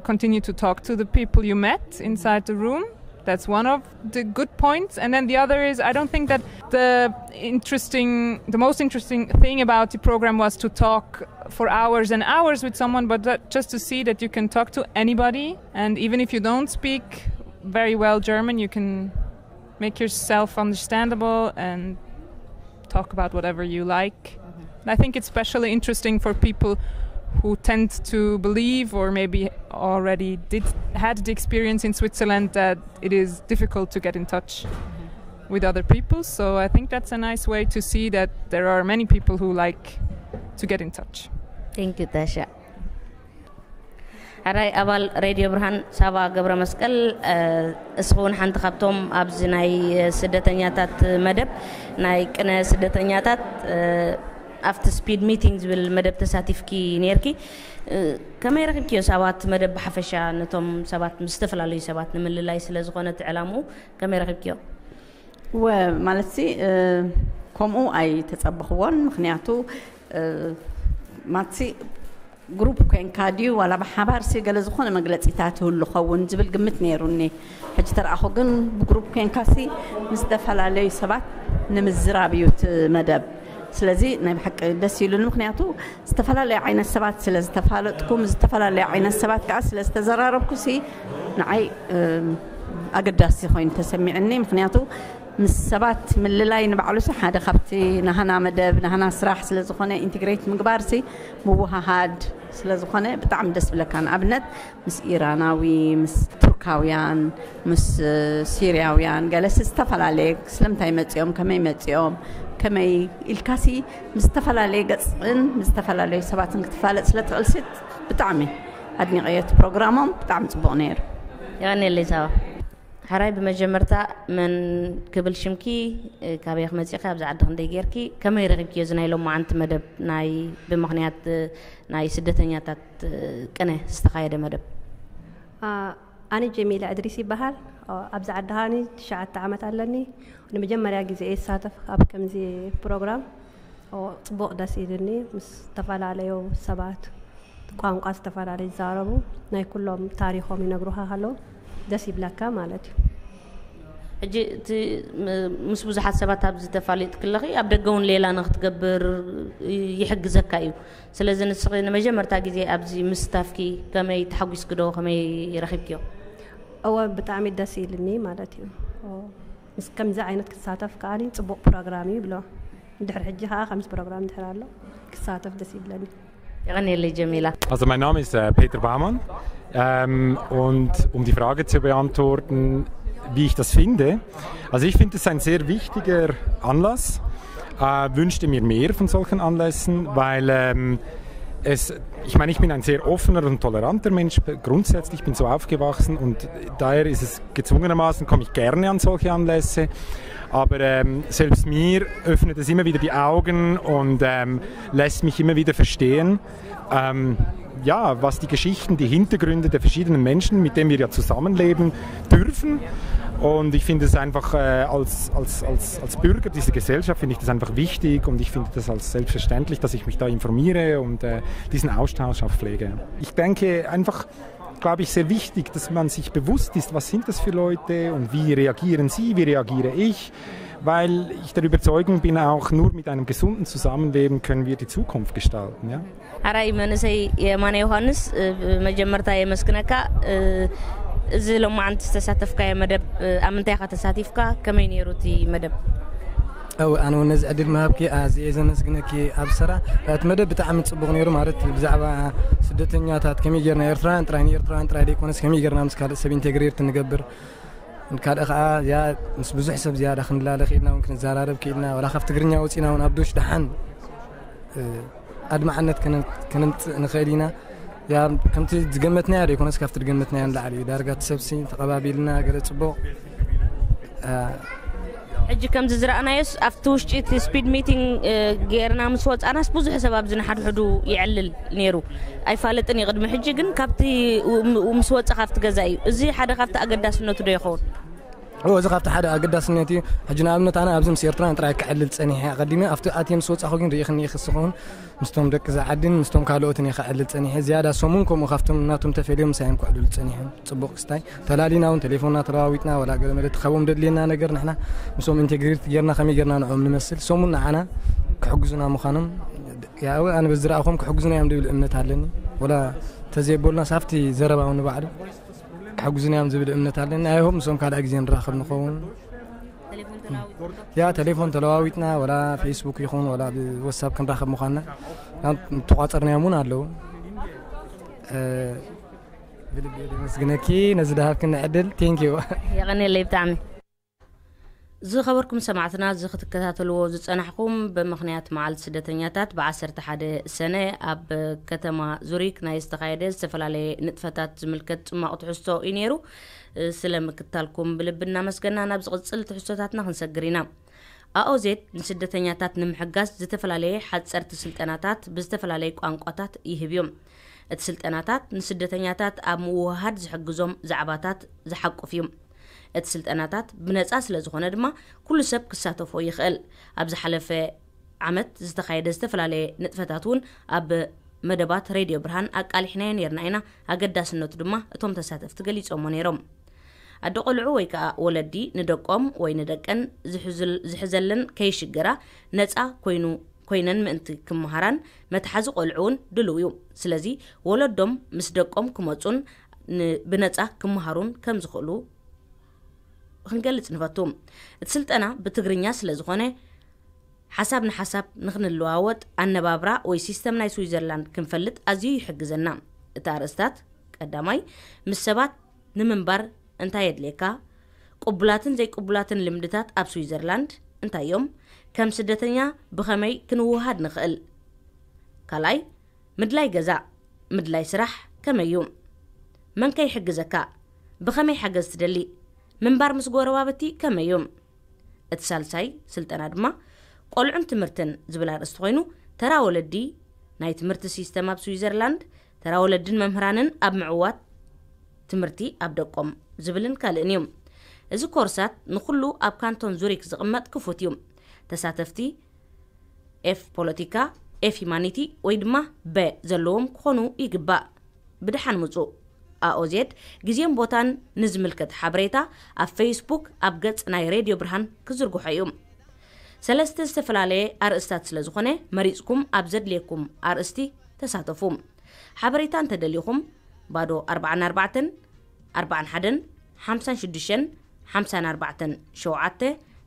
continue to talk to the people you met inside the room. That's one of the good points. And then the other is, I don't think that the interesting, the most interesting thing about the program was to talk for hours and hours with someone, but that, just to see that you can talk to anybody. And even if you don't speak very well German, you can make yourself understandable and talk about whatever you like. I think it's especially interesting for people who tend to believe, or maybe already did had the experience in Switzerland, that it is difficult to get in touch with other people. So I think that's a nice way to see that there are many people who like to get in touch. Thank you, Tasha. ሕራይ ኣባል ሬድዮ ብርሃን ሳባ ገብረ መስቀል፣ እስኺ እውን ሓንቲ ካብቶም ኣብዚ ናይ ስደተኛታት መደብ፣ ናይ ቅነ ስደተኛታት ኣብቲ ስፒድ ሚቲንግ ዝብል መደብ ተሳቲፍኪ ነርኪ። ከመይ ረኺብኪዮ ሳባ እቲ መደብ ብሓፈሻ? ነቶም ሰባት ምስ ዝተፈላለዩ ሰባት ንምልላይ ስለ ዝኾነ እቲ ዕላምኡ ከመይ ረኺብኪዮ? ወ ማለት ሲ ከምኡ ኣይተጸበኽዎን። ምክንያቱ ማትሲ ግሩፕ ኮንካ ድዩ ዋላ ብሓባር ሲ ገለ ዝኾነ መግለጺታት ይህሉ ኸውን ዝብል ግምት ነይሩኒ። ሕጂ ተረኣኹ ግን ብግሩፕ ኮንካ ሲ ምስ ዝተፈላለዩ ሰባት ንምዝራብ እዩ እቲ መደብ። ስለዚ ናይ ብሓቂ ደስ ኢሉኒ። ምክንያቱ ዝተፈላለዩ ዓይነት ሰባት ስለ ዝተፋለጥኩም፣ ዝተፈላለዩ ዓይነት ሰባት ከዓ ስለ ዝተዘራረብኩ ሲ ንዓይ ኣገዳሲ ኮይኑ ተሰሚዕኒ። ምክንያቱ ምስ ሰባት ምልላይ ንባዕሉሲ ሓደ ካብቲ ናህና መደብ ናህና ስራሕ ስለ ዝኾነ ኢንትግሬት ምግባርሲ ምውሃሃድ ስለ ዝኾነ ብጣዕሚ ደስ ብለካ። ንኣብነት ምስ ኢራናዊ፣ ምስ ቱርካውያን፣ ምስ ሲርያውያን ገለሲ ዝተፈላለየ ስለምንታይ መፂኦም፣ ከመይ መፂኦም፣ ከመይ ኢልካሲ ምስ ዝተፈላለየ ገፅን ምስ ዝተፈላለዩ ሰባትን ክትፋለጥ ስለ ትኽእልሲ ብጣዕሚ ኣድኒቐዮ እቲ ፕሮግራሞም። ብጣዕሚ ፅቡቕ ነይሩ። የቐንየለይ ሳባ። ሕራይ ብመጀመርታ መን ክብል ሽምኪ፣ ካበይ ክመፂኺ፣ ኣብዚ ዓዲ ክንደይ ጌርኪ፣ ከመይ ረኺብኪዮ እዚ ናይ ሎማዓንቲ መደብ ናይ ብምኽንያት ናይ ስደተኛታት ቅነ ዝተኻየደ መደብ? ኣነ ጀሚላ እድሪስ ይበሃል። ኣብዚ ዓዲ ሃኒ ትሽዓተ ዓመት ኣለኒ። ንመጀመርያ ግዜ እየ ዝሳተፍ ኣብ ከምዚ ፕሮግራም። ጽቡቕ ደስ ኢልኒ ምስ ዝተፈላለዩ ሰባት ቋንቋ ዝተፈላለዩ ይዛረቡ ናይ ኩሎም ታሪኾም ይነግሩኻ ከለዉ ደስ ይብለካ ማለት እዩ። ሕጂ እቲ ምስ ብዙሓት ሰባት ኣብዚ ተፋሊጥኪ ኣለኺ ኣብ ደገ እውን ሌላ ንክትገብር ይሕግዘካ እዩ። ስለዚ ንስኺ ንመጀመርታ ግዜ ኣብዚ ምስታፍኪ ከመይ ተሓጒስኪ ዶ ከመይ ረኺብኪዮ? እወ ብጣዕሚ ደስ ኢልኒ ማለት እዩ። ምስ ከምዚ ዓይነት ክሳተፍ ከዓኒ ጽቡቕ ፕሮግራም እዩ ይብሎ። ድሕሪ ሕጂ ከዓ ከምዚ ፕሮግራም ድሕር ኣሎ ክሳተፍ ደስ ይብለኒ። የቐንየለይ ጀሚላ። Also mein Name ist äh, Peter Baumann ähm, und um die Frage zu beantworten, wie ich das finde, also ich finde es ein sehr wichtiger Anlass, äh, wünschte mir mehr von solchen Anlässen, weil ähm, es, ich meine, ich bin ein sehr offener und toleranter Mensch grundsätzlich, ich bin so aufgewachsen und daher ist es gezwungenermaßen, komme ich gerne an solche Anlässe. Aber ähm, selbst mir öffnet es immer wieder die Augen und ähm, lässt mich immer wieder verstehen, ähm, ja, was die Geschichten, die Hintergründe der verschiedenen Menschen, mit denen wir ja zusammenleben dürfen. Und ich finde es einfach äh, als, als, als, als Bürger dieser Gesellschaft finde ich das einfach wichtig und ich finde das als selbstverständlich, dass ich mich da informiere und äh, diesen Austausch auch pflege. Ich denke einfach, glaube ich, sehr wichtig, dass man sich bewusst ist, was sind das für Leute und wie reagieren sie, wie reagiere ich, weil ich der Überzeugung bin, auch nur mit einem gesunden Zusammenleben können wir die Zukunft gestalten. Ja? ኣራይ መንእሰይ የማነ ዮሃንስ፣ መጀመርታ የመስግነካ። እዚ ሎማዓንቲ ዝተሳተፍካዮ መደብ ኣብ ምንታይ ኢኻ ተሳቲፍካ? ከመይ ነይሩ እቲ መደብ? ኣው ኣነ እውን ነዚ ዕድል ምሃብኪ ኣዝየ ዘመስግነኪ። ኣብ ሰራ እቲ መደብ ብጣዕሚ ጽቡቕ ነይሩ። ማለት ብዛዕባ ስደተኛታት ከመይ ጌርና ኤርትራውያን ጥራይ ንኤርትራውያን ጥራይ ዘይኮነስ ከመይ ጌርና ምስ ካልእ ሰብ ኢንቴግሬት ንገብር፣ ካልእ ከዓ ያ ምስ ብዙሕ ሰብ ዝያዳ ክንላለ ክኢልና እውን ክንዘራረብ ክኢልና፣ ዋላ ካብ ትግርኛ ወፂና እውን ኣብ ዱሽ ደሓን ኣድማዕነት ከነምፅእ ንኽእል ኢና። ያ ከምቲ ዝገመትናዮ ዘይኮነስ ካብቲ ዝገመትናዮ ንላዕሊ እዩ። ዳርጋ እቲ ሰብሲ ተቐባቢልና ገለ ፅቡቕ። ሕጂ ከምዚ ዝረኣናዮስ ኣብቲ ውሽጢ እቲ ስፒድ ሚቲንግ ጌርና ምስ ወፃናስ ብዙሕ ሰብ ኣብዚ ንሓድሕዱ ይዕልል ነይሩ። ኣይፋለጥን እዩ ቅድሚ ሕጂ፣ ግን ካብቲ ምስ ወፀ ካብቲ ገዛ እዩ። እዚ ሓደ ካብቲ ኣገዳስነቱ ዶ ይኸውን? እዚ ካብቲ ሓደ ኣገዳስነት እዩ። ሕጂ ንኣብነት ኣነ ኣብዚ ምስ ኤርትራን ጥራይ ክዕልል ፀኒሐ። ኣቐዲመ ኣብቲ ኣትየ ምስ ወፃኹ ግን ርኢኽኒ ኢኺ ስኹን ምስቶም ደቂ ዝዓድን ምስቶም ካልኦትን እየ ክዕልል ፀኒሐ። ዝያዳ ሰሙን ከምኡ ካብቶም ናቶም ተፈልዮም ምሳዮም ክዕልሉ ፀኒሖም። ፅቡቕ ክስታይ ተላሊና እውን ቴሌፎንና ተለዋዊጥና፣ ዋላ ገለ መለ ትኸቦም ደድልየና ነገር ንሕና ምስኦም ኢንቴግሬት ጌርና ከመይ ጌርና ንዕኦም ንመስል፣ ሰሙን ንዓና ክሕግዙና ምዃኖም ያው ኣነ በዚ ዝረኣኹም ክሕግዙና እዮም ዝብል እምነት ኣለኒ። ወላ ተዘይበሉና ሳፍቲ ዘረባውን ንባዕሉ ክሕግዙና እዮም ዝብል እምነት ኣለኒ። ኣይሆብ ምስኦም ካልእ ግዜ ንራኸብ ንኸውን። ያ ቴሌፎን ተለዋዊጥና ወላ ፌስቡክ ይኹን ወላ ብወትሳፕ ክንራኸብ ምዃንና ተቋፀርናዮም እውን ኣለዉ። ብልቢ ደመስግነኪ ነዚ ደሃብክኒ ዕድል። ቴንኪዩ። የቐንየለይ ብጣዕሚ። ዝኸበርኩም ሰማዕትና፣ እዚ ክትከታተልዎ ዝጸናሕኩም ብምኽንያት መዓልቲ ስደተኛታት ብ ዓሰርተ ሓደ ሰነ ኣብ ከተማ ዙሪክ ናይ ዝተኻየደ ዝተፈላለየ ንጥፈታት ዝምልከት ጽማቕ ትሕዝቶ እዩ ነይሩ። ስለ ምክታልኩም ብልቢ እናመስገና ናብ ዝቕጽል ትሕዝቶታትና ክንሰግር ኢና። ኣኦዜድ ንስደተኛታት ንምሕጋዝ ዝተፈላለየ ሓጸርቲ ስልጠናታት ብዝተፈላለየ ቋንቋታት ይህብ እዩ። እቲ ስልጠናታት ንስደተኛታት ኣብ ምውህሃድ ዝሕግዞም ዛዕባታት ዝሓቁፍ እዩ። እቲ ስልጠናታት ብነጻ ስለ ዝኾነ ድማ ኩሉ ሰብ ክሳተፎ ይኽእል። ኣብ ዝሓለፈ ዓመት ዝተኻየደ ዝተፈላለየ ንጥፈታት እውን ኣብ መደባት ሬድዮ ብርሃን ኣቃሊሕናዮ ነይርና ኢና። ኣገዳስነቱ ድማ እቶም ተሳተፍቲ ገሊጾሞ ነይሮም። ኣደ ቆልዑ ወይ ከኣ ወለዲ ንደቆም ወይ ንደቀን ዝሕዝል-፣ ዝሕዘለን ከይሽገራ ነጻ ኮይኑ፣ ኮይነን ምእንቲ ክመሃራን መትሓዚ ቆልዑ እውን ድልው እዩ። ስለዚ ወለዶም ምስ ደቆም ክመጹን ን-፣ ብነጻ ክመሃሩን ከም ዝኽእሉ ክንገልጽ ንፈቱ። እቲ ስልጠና ብትግርኛ ስለ ዝኾነ ሓሳብ ንሓሳብ ንኽንለዋወጥ ኣነባብራ ወይ ሲስተም ናይ ስዊዘርላንድ ክንፈልጥ ኣዝዩ ይሕግዘና። እቲ ኣርእስታት ቀዳማይ ምስ ሰባት ንምንባር እንታይ የድልየካ? ቅቡላትን ዘይቅቡላትን ልምድታት ኣብ ስዊዘርላንድ እንታይ እዮም? ከም ስደተኛ ብኸመይ ክንውሃድ ንኽእል? ካልኣይ ምድላይ ገዛ፣ ምድላይ ስራሕ ከመይ እዩ? መን ከ ይሕግዘካ? ብኸመይ ሓገዝ ትደሊ? ምንባር ምስ ጎረባብቲ ከመይ እዩ? እቲ ሳልሳይ ስልጠና ድማ ቆልዑን ትምህርትን ዝብል ኣርእስቲ ኮይኑ፣ ተራ ወለዲ፣ ናይ ትምህርቲ ሲስተም ኣብ ስዊዘርላንድ፣ ተራ ወለድን መምህራንን ኣብ ምዕዋት ትምህርቲ ኣብ ደቆም ዝብልን ካልእን እዩ። እዚ ኮርሳት ንኹሉ ኣብ ካንቶን ዙሪክ ዝቕመጥ ክፉት እዩ። ተሳተፍቲ ኤፍ ፖለቲካ፣ ኤፍ ሂማኒቲ ወይ ድማ በ ዘለዎም ክኾኑ ይግባእ። ብደሓን ምጹ። ኣኦዜድ ግዜን ቦታን ንዝምልከት ሓበሬታ ኣብ ፌስቡክ ኣብ ገጽ ናይ ሬድዮ ብርሃን ክዝርግሖ እዩ። ሰለስተ ዝተፈላለየ ኣርእስታት ስለ ዝኾነ መሪጽኩም ኣብ ዘድልየኩም ኣርእስቲ ተሳተፉ። ሓበሬታ እንተደሊኹም ባዶ ኣርባዓን ኣርባዕተን ኣርባዓን ሓደን ሓምሳን ሽዱሽተን ሓምሳን ኣርባዕተን ሸውዓተ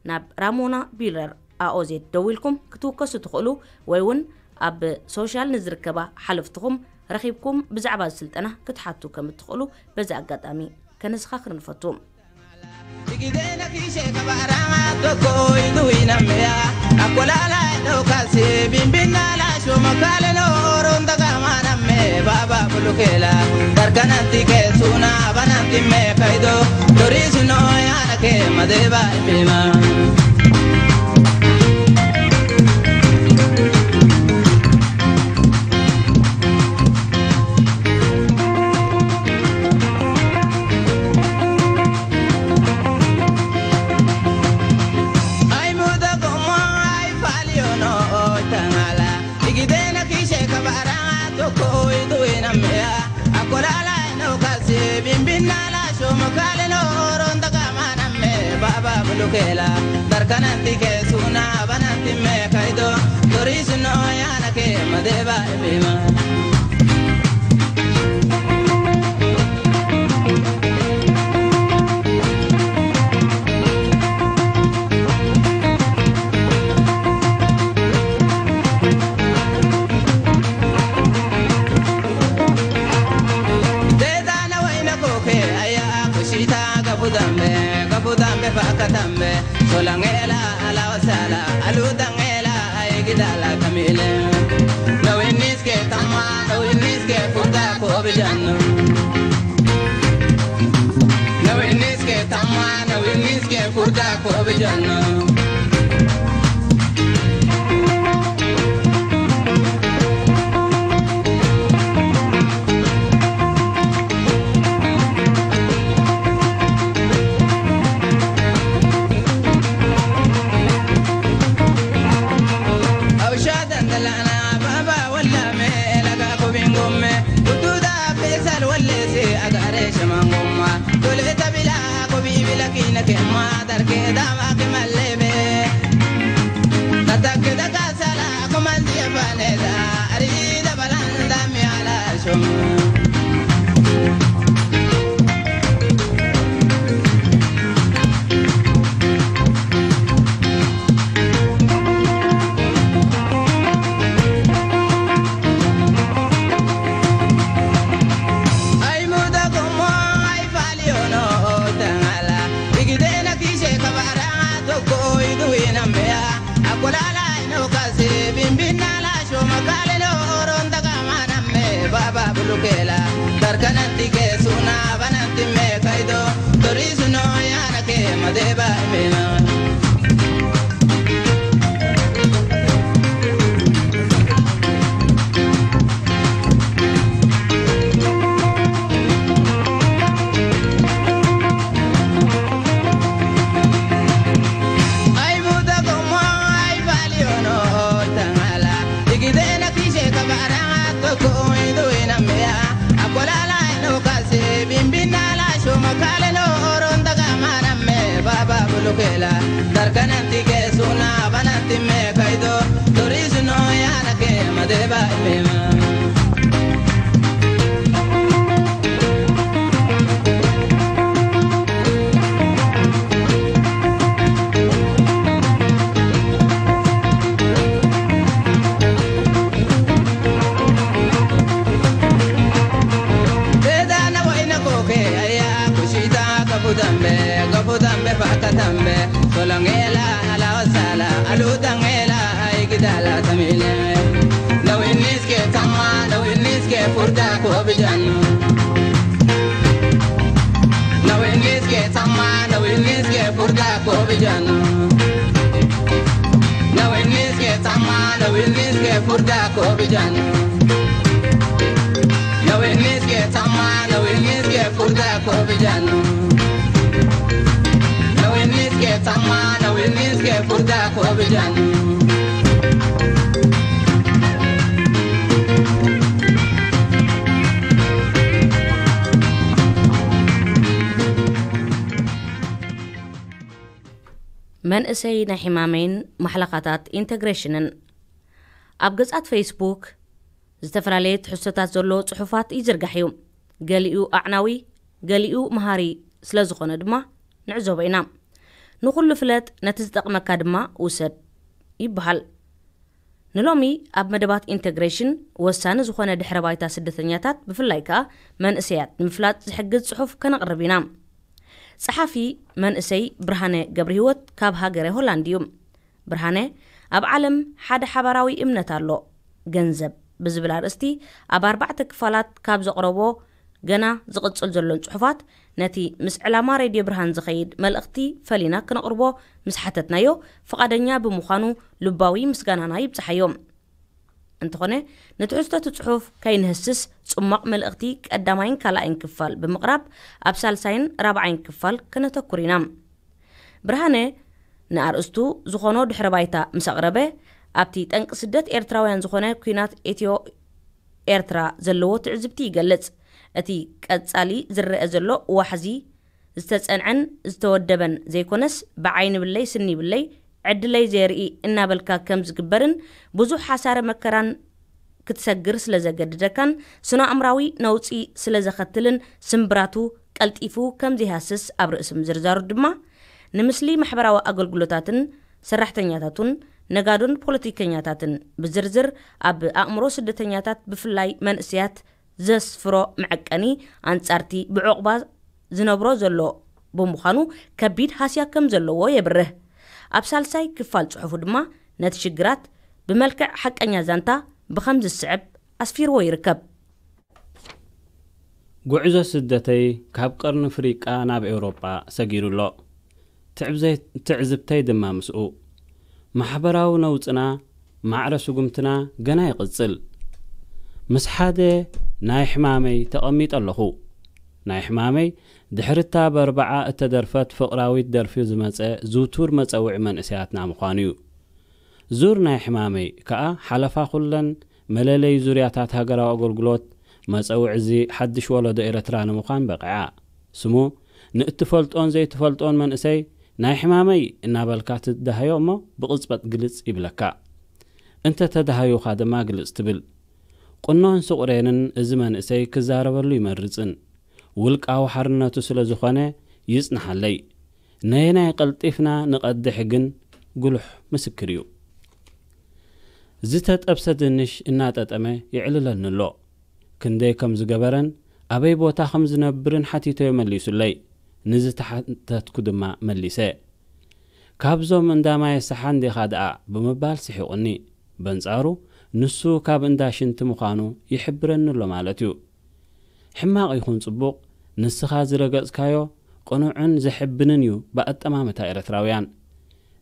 ናብ ራሞና ቢለር ኣኦዜድ ደዊልኩም ክትውከሱ ትኽእሉ፣ ወይ እውን ኣብ ሶሻል ንዝርከባ ሓለፍትኹም ረኺብኩም ብዛዕባ እዚ ስልጠና ክትሓቱ ከም እትኽእሉ በዚ ኣጋጣሚ ከነዘኻኽር ንፈቱ። Igidena kishe kabara toko idu inamea. Akolala no kase bimbina la shoma kale no ronda kamana me baba bulukela. Darkananti ke suna bananti me kaido. Dorisno yana ke madeba bima. Baba bulukela, darkananti ke suna bananti me kaido, dorisno yana ke madeba bima. Dedana waina koke aya kushita gabudambe, gabudambe fakatambe. Solangela ala osala, aludangela aigidala kamile. No iniske tama, no iniske futa ko bijano. No iniske tama, no iniske futa ko bijano. መንእሰይ ናይ ሕማመይን ማሕለኻታት ኢንተግሬሽንን። ኣብ ገጻት ፌስቡክ ዝተፈላለየ ትሕዝቶታት ዘሎ ጽሑፋት ይዝርጋሕ እዩ። ገሊኡ ኣዕናዊ፣ ገሊኡ መሃሪ ስለ ዝኾነ ድማ ንዕዘቦ ኢና። ንኹሉ ፍለጥ፣ ነቲ ዝጠቕመካ ድማ ውሰድ ይበሃል። ንሎሚ ኣብ መደባት ኢንተግሬሽን ወሳኒ ዝኾነ ድሕረ ባይታ ስደተኛታት፣ ብፍላይ ከኣ መንእሰያት ንምፍላጥ ዝሕግዝ ጽሑፍ ከነቕርብ ኢና። ጸሓፊ መንእሰይ ብርሃነ ገብረህይወት ካብ ሃገረ ሆላንድ እዩ። ብርሃነ፣ ኣብ ዓለም ሓደ ሓባራዊ እምነት ኣሎ፣ ገንዘብ ብዝብል ኣርእስቲ ኣብ ኣርባዕተ ክፋላት ካብ ዘቕረቦ ገና ዝቕጽል ዘሎን ጽሑፋት፣ ነቲ ምስ ዕላማ ሬድዮ ብርሃን ዝኸይድ መልእኽቲ ፈሊና ክነቕርቦ ምስ ሓተትናዮ፣ ፍቓደኛ ብምዃኑ ልባዊ ምስጋናና ይብጽሓዮ። እንተኾነ፣ ንትሕዝቶ እቲ ጽሑፍ ከይንህስስ፣ ጽሟቕ መልእኽቲ ቀዳማይን ካልኣይን ክፋል ብምቕራብ፣ ኣብ ሳልሳይን ራብዓይን ክፋል ከነተኩር ኢና። ብርሃነ ንኣርእስቱ ዝኾኖ ድሕረ ባይታ ምስ ኣቕረበ፣ ኣብቲ ጠንቂ ስደት ኤርትራውያን ዝኾነ ኲናት ኢትዮ ኤርትራ ዘለዎ ትዕዝብቲ ይገልጽ። እቲ ቀጻሊ ዝረአ ዘሎ ዋሕዚ ዝተጸንዐን ዝተወደበን ዘይኮነስ፣ ብዓይኒ ብለይ ስኒ ብለይ ዕድለይ ዘየርኢ እናበልካ ከም ዝግበርን ብዙሕ ሓሳረ መከራን ክትሰግር ስለ ዘገድደካን ስነ-ኣእምራዊ ነውጺ ስለ ዘኸትልን ስምብራቱ ቀልጢፉ ከም ዘይሃስስ ኣብ ርእሲ ምዝርዛሩ ድማ፣ ንምስሊ ማሕበራዊ ኣገልግሎታትን ሰራሕተኛታቱን ነጋዶን ፖለቲከኛታትን ብዝርዝር ኣብ ኣእምሮ ስደተኛታት ብፍላይ መንእሰያት ዘስፍሮ መዐቀኒ ኣንጻርቲ ብዕቑባ ዝነብሮ ዘሎ ብምዃኑ ከቢድ ሃስያ ከም ዘለዎ የብርህ። ኣብ ሳልሳይ ክፋል ጽሑፉ ድማ ነቲ ሽግራት ብመልክዕ ሓቀኛ ዛንታ ብኸም ዝስዕብ ኣስፊርዎ ይርከብ። ጉዕዞ ስደተይ ካብ ቀርኒ ኣፍሪቃ ናብ ኤውሮጳ ሰጊሩ ኣሎ። ትዕብዘይ-፣ ትዕዝብተይ ድማ ምስኡ። ማሕበራዊ ነውጽና ማዕረ ስጉምትና ገና ይቕጽል። ምስ ሓደ ናይ ሕማመይ ተቐሚጠ ኣለኹ። ናይ ሕማመይ ድሕሪ እታ በርባዓ እተደርፈት ፍቕራዊት ደርፊ ዝመጸ ዝውቱር መጸውዒ መንእሰያትና ምዃኑ እዩ። ዙር ናይ ሕማመይ ከኣ ሓለፋ ኩለን መለለዪ ዙርያታት ሃገራዊ ኣገልግሎት መጸውዒ እዚ ሓድሽ ወለዶ ኤረትራ ንምዃን በቒዓ። ስሙ ንእትፈልጦን ዘይትፈልጦን መንእሰይ ናይ ሕማመይ እናበልካ ትደሃዮ እሞ ብቕጽበት ግልጽ ይብለካ። እንተ ተደሃዩኻ ድማ ግልጽ ትብል። ቁኖን ስቑሬንን እዚ መንእሰይ ክዛረበሉ ይመርጽን ውልቃዊ ሓርነቱ ስለ ዝኾነ ይጽንሓለይ። ነየናይ ቀልጢፍና ንቐድሕ ግን ጉሉሕ ምስክር እዩ። ዝተጠብሰ ድንሽ እናጠጠመ የዕልለኒ ኣሎ። ክንደይ ከም ዝገበረን ኣበይ ቦታ ከም ዝነብርን ሓቲቶዮ መሊሱለይ። ንዝተሓተትኩ ድማ መሊሰ። "ካብዞም እንዳ ማየ ሰሓን ዲኻ ደኣ?" ብምባል ስሒቑኒ። በንጻሩ ንሱ ካብ እንዳ ሽንቲ ምዃኑ ይሕብረኒ ኣሎ ማለት እዩ። ሕማቕ ይኹን ጽቡቕ፣ ንስኻ ዝረገጽካዮ ቅኑዕን ዘሕብንን እዩ ብኣጠማምታ ኤርትራውያን።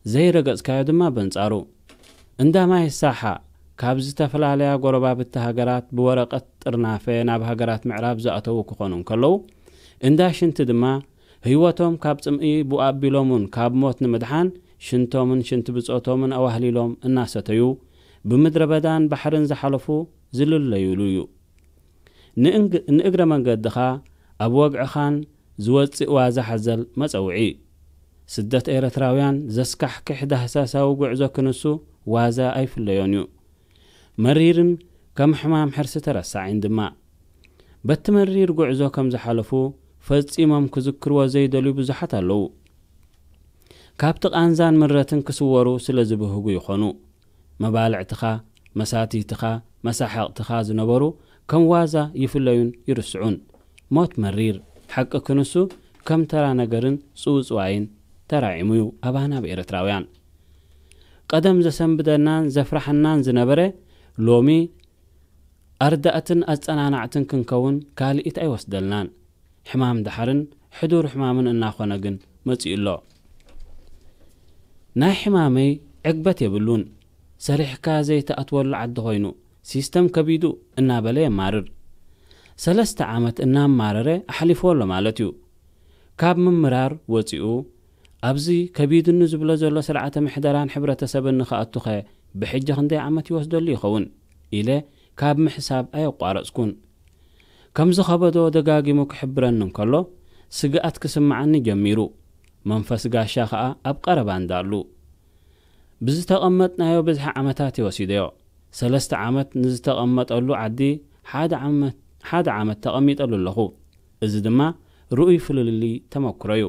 ዘይረገጽካዮ ድማ በንጻሩ። እንዳ ማይ ሳሓ ካብ ዝተፈላለያ ጎረባብቲ ሃገራት ብወረቐት ጥርናፈ ናብ ሃገራት ምዕራብ ዝኣተዉ ክኾኑ እንከለዉ፣ እንዳ ሽንቲ ድማ ህይወቶም ካብ ጽምኢ ብኡ ኣቢሎም እውን ካብ ሞት ንምድሓን ሽንቶምን ሽንቲ ብጾቶምን ኣዋህሊሎም እናሰተዩ ብምድረ በዳን ባሕርን ዝሓለፉ ዝልለዩሉ እዩ። ንእንግ-፣ ንእግረ መንገድኻ ኣብ ወግዕኻን ዝወጽእ ዋዛ ሓዘል መጸውዒ። ስደት ኤርትራውያን ዘስካሕክሕ ዳህሳሳዊ ጉዕዞ ክንሱ ዋዛ ኣይፍለዮን እዩ። መሪርን ከም ሕማም ሕርሲ ተረሳዒን ድማ። በቲ መሪር ጉዕዞ ከም ዝሓለፉ ፈጺሞም ክዝክርዎ ዘይደልዩ ብዙሓት ኣለዉ። ካብቲ ቃንዛን ምረትን ክስወሩ ስለ ዝብህጉ ይኾኑ። መባልዕትኻ፣ መሳትይትኻ፣ መሳሕቕትኻ ዝነበሩ ከም ዋዛ ይፍለዩን ይርስዑን። ሞት መሪር ሓቂ ክንሱ ከም ተራ ነገርን ጽውጽዋይን ተራዒሙ እዩ ኣባና ኣብ ኤርትራውያን። ቀደም ዘሰንብደናን ዘፍራሕናን ዝነበረ ሎሚ ኣርዳእትን ኣጸናናዕትን ክንከውን ካልኢት ኣይወስደልናን። ሕማም ደሓርን ሕዱር ሕማምን እናኾነ ግን መጺኡ ኣሎ። ናይ ሕማመይ ዕግበት የብሉን። ሰሪሕካ ዘይትኣትወሉ ዓዲ ኮይኑ፣ ሲስተም ከቢዱ እናበለ የማርር። ሰለስተ ዓመት እናማረረ ኣሕሊፍዎ ኣሎ ማለት እዩ። ካብ ምምራር ወጺኡ፣ ኣብዚ ከቢድኒ ዝብሎ ዘሎ ስርዓተ ምሕደራን ሕብረተሰብን ንኽኣቱኸ ብሕጂ ክንደይ ዓመት ይወስደሉ ይኸውን? ኢለ ካብ ምሕሳብ ኣየቋረጽኩን። ከም ዝኸበዶ ደጋጊሙ ክሕብረኒ እንከሎ፣ ስግኣት ክስምዓኒ ጀሚሩ። መንፈስ ጋሻ ኸኣ ኣብ ቀረባ እንዳሉ። ብዝተቐመጥናዮ ብዝሒ ዓመታት እየ ወሲደዮ። ሰለስተ ዓመት ንዝተቐመጠሉ ዓዲ ሓደ ዓመት፣ ሓደ ዓመት ተቐሚጠሉ ኣለኹ። እዚ ድማ ርኡይ ፍልልይ ተመክሮ እዩ።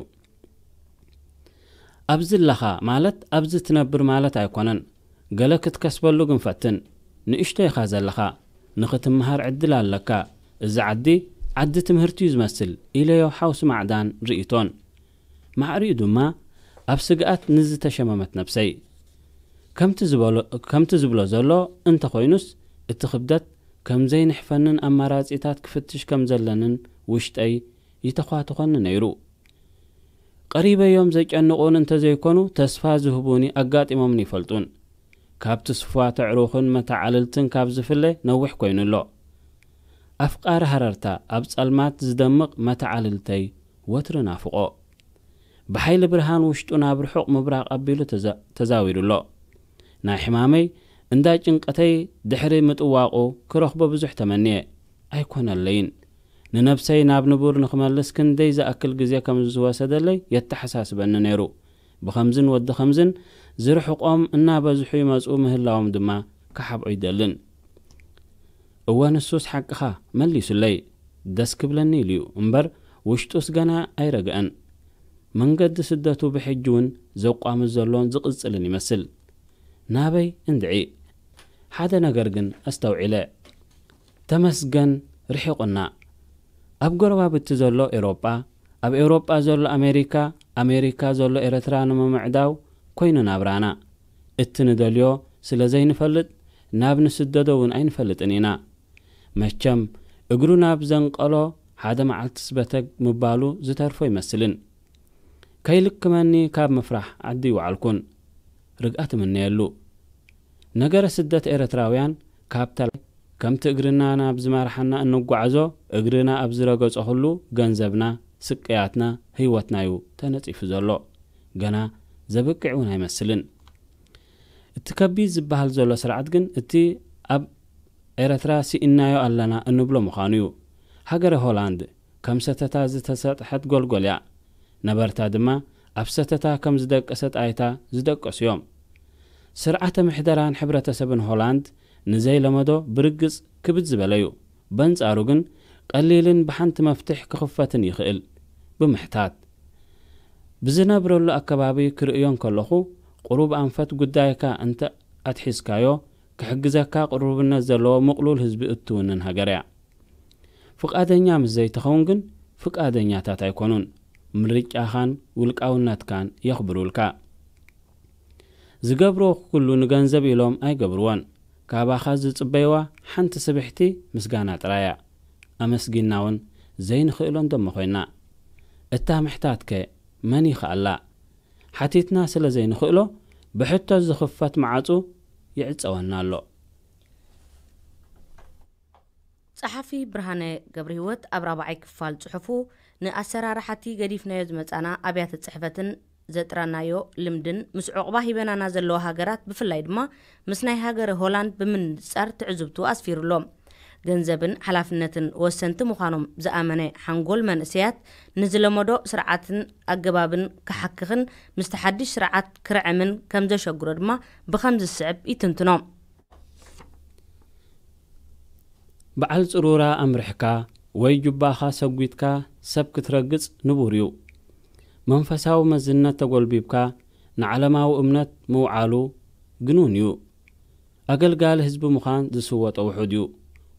ኣብዚ ኣለኻ ማለት ኣብዚ ትነብር ማለት ኣይኮነን። ገለ ክትከስበሉ ግን ፈትን። ንእሽቶ ኢኻ ዘለኻ። ንኽትምሃር ዕድል ኣለካ። እዚ ዓዲ ዓዲ ትምህርቲ እዩ ዝመስል ኢለዮ ሓውሲ ማዕዳን ርእይቶን። ማዕሪኡ ድማ ኣብ ስግኣት ንዝተሸመመት ነብሰይ። ከምቲ ዝበሎ-፣ ከምቲ ዝብሎ ዘሎ እንተኾይኑስ እቲ ክብደት ከም ዘይንሕፈንን ኣማራጺታት ክፍትሽ ከም ዘለንን ውሽጠይ ይተዃትኾኒ ነይሩ። ቀሪበዮም ዘጨንቑን እንተዘይኮኑ ተስፋ ዝህቡኒ ኣጋጢሞምኒ ይፈልጡን። ካብቲ ስፉዋት ኣዕሩኽን መተዓልልትን ካብ ዝፍለ ነዊሕ ኮይኑ ኣሎ። ኣፍቃሪ ሃረርታ ኣብ ጸልማት ዝደምቕ መተዓልልተይ ወትሪ ናፍቖ። ብሓይሊ ብርሃን ውሽጡ ናብ ርሑቕ ምብራቕ ኣቢሉ ተዛ-፣ ተዛዊሩ ኣሎ። ናይ ሕማመይ እንዳ ጭንቀተይ ድሕሪ ምጥዋቑ ክረኽቦ ብዙሕ ተመንየ። ኣይኮነለይን። ንነብሰይ ናብ ንቡር ንኽመልስ ክንደይ ዝኣክል ግዜ ከም ዝወሰደለይ የተሓሳስበኒ ነይሩ። ብኸምዝን ወዲ ኸምዝን ዝርሕቖም እናበዝሑ ይመጹ ምህላዎም ድማ ክሓብኦ ይደልን። እወ ንሱስ ሓቅኻ መሊሱለይ። ደስ ክብለኒ ኢሉ እዩ እምበር ውሽጡስ ገና ኣይረግአን። መንገዲ ስደቱ ብሕጂ እውን ዘቋምዝ ዘሎን ዝቕጽልን ይመስል። ናበይ እንድዒ? ሓደ ነገር ግን ኣስተውዒለ። ተመስገን ርሒቑና። ኣብ ጎረባብቲ ዘሎ ኤውሮጳ፣ ኣብ ኤውሮጳ ዘሎ ኣሜሪካ፣ ኣሜሪካ ዘሎ ኤርትራ ንምምዕዳው ኮይኑ ናብራና። እቲ ንደልዮ ስለ ዘይንፈልጥ ናብ ንስደዶ እውን ኣይንፈልጥን ኢና። መቸም እግሩ ናብ ዘንቀሎ ሓደ መዓልቲ ስበተግ ምባሉ ዝተርፎ ይመስልን። ከይልክመኒ ካብ ምፍራሕ ዓዲ ይወዓልኩን። ርግኣት እምነየሉ። ነገረ ስደት ኤርትራውያን ካብታ ከምቲ እግርና ናብ ዝመርሓና እንጓዓዞ፣ እግርና ኣብ ዝረገጾ ኩሉ ገንዘብና፣ ስቅያትና፣ ህይወትና'ዩ ተነጺፉ ዘሎ። ገና ዘብቅዕ እውን ኣይመስልን። እቲ ከቢድ ዝበሃል ዘሎ ስርዓት ግን እቲ ኣብ ኤርትራ ስኢናዮ ኣለና እንብሎ ምዃኑ እዩ። ሃገረ ሆላንድ ከም ሰተታ ዝተሰጥሐት ጎልጎል እያ። ነበርታ ድማ ኣብ ሰተታ ከም ዝደቀሰት ኣይታ ዝደቀሱ እዮም። ስርዓተ ምሕደራን ሕብረተሰብን ሆላንድ ንዘይለመዶ ብርግጽ ክብድ ዝበለ እዩ። በንጻሩ ግን ቀሊልን ብሓንቲ መፍትሕ ክኽፈትን ይኽእል። ብምሕታት። ብዝነብረሉ ኣከባቢ ክርእዮ እንከለኹ፣ ቁሩብ ኣንፈት ጉዳይካ እንተ ኣትሒዝካዮ፣ ክሕግዘካ ቅሩብነት ዘለዎ ምቕሉል ህዝቢ እትውንን ሃገር እያ። ፍቓደኛ ምስ ዘይትኸውን ግን፣ ፍቓደኛታት ኣይኮኑን። ምርጫኻን ውልቃውነትካን የኽብሩልካ። ዝገብርዎ ኩሉ ንገንዘብ ኢሎም ኣይገብርዎን። ካባኻ ዝጽበይዋ ሓንቲ ስብሕቲ ምስጋና ጥራይ እያ። ኣመስጊንና እውን ዘይንኽእሎ እንደሞ ኮይና። እታ ምሕታትከ መን ይኽኣላ? ሓቲትና ስለ ዘይንኽእሎ፣ ብሕቶ ዝኽፈት መዓጹ ይዕጸወና ኣሎ። ጸሓፊ ብርሃነ ገብረህይወት ኣብ ራብዓይ ክፋል ጽሑፉ፣ ንኣሰራርሓቲ ገዲፍናዮ ዝመጻና ኣብያተ ጽሕፈትን ዘጥራናዮ ልምድን ምስ ዑቕባ ሂበናና ዘለዋ ሃገራት፣ ብፍላይ ድማ ምስ ናይ ሃገረ ሆላንድ ብምንጻር ትዕዝብቱ ኣስፊሩ ኣሎ። ገንዘብን ሓላፍነትን ወሰንቲ ምዃኖም ዝኣመነ ሓንጎል መንእሰያት፣ ንዝለመዶ ስርዓትን ኣገባብን ክሓክኽን ምስቲ ሓድሽ ስርዓት ክርዕምን ከም ዘሸግሮ ድማ ብኸምዚ ዝስዕብ ይትንትኖ። በዓል ጽሩራ ኣምሪሕካ ወይ ጁባኻ ሰጒጥካ ሰብ ክትረግጽ ንቡር እዩ። መንፈሳዊ መዝነት ተጎልቢብካ ንዓለማዊ እምነት ምውዓሉ ግኑን እዩ። ኣገልጋሊ ህዝቢ ምዃን ዝስወጦ ውሑድ እዩ።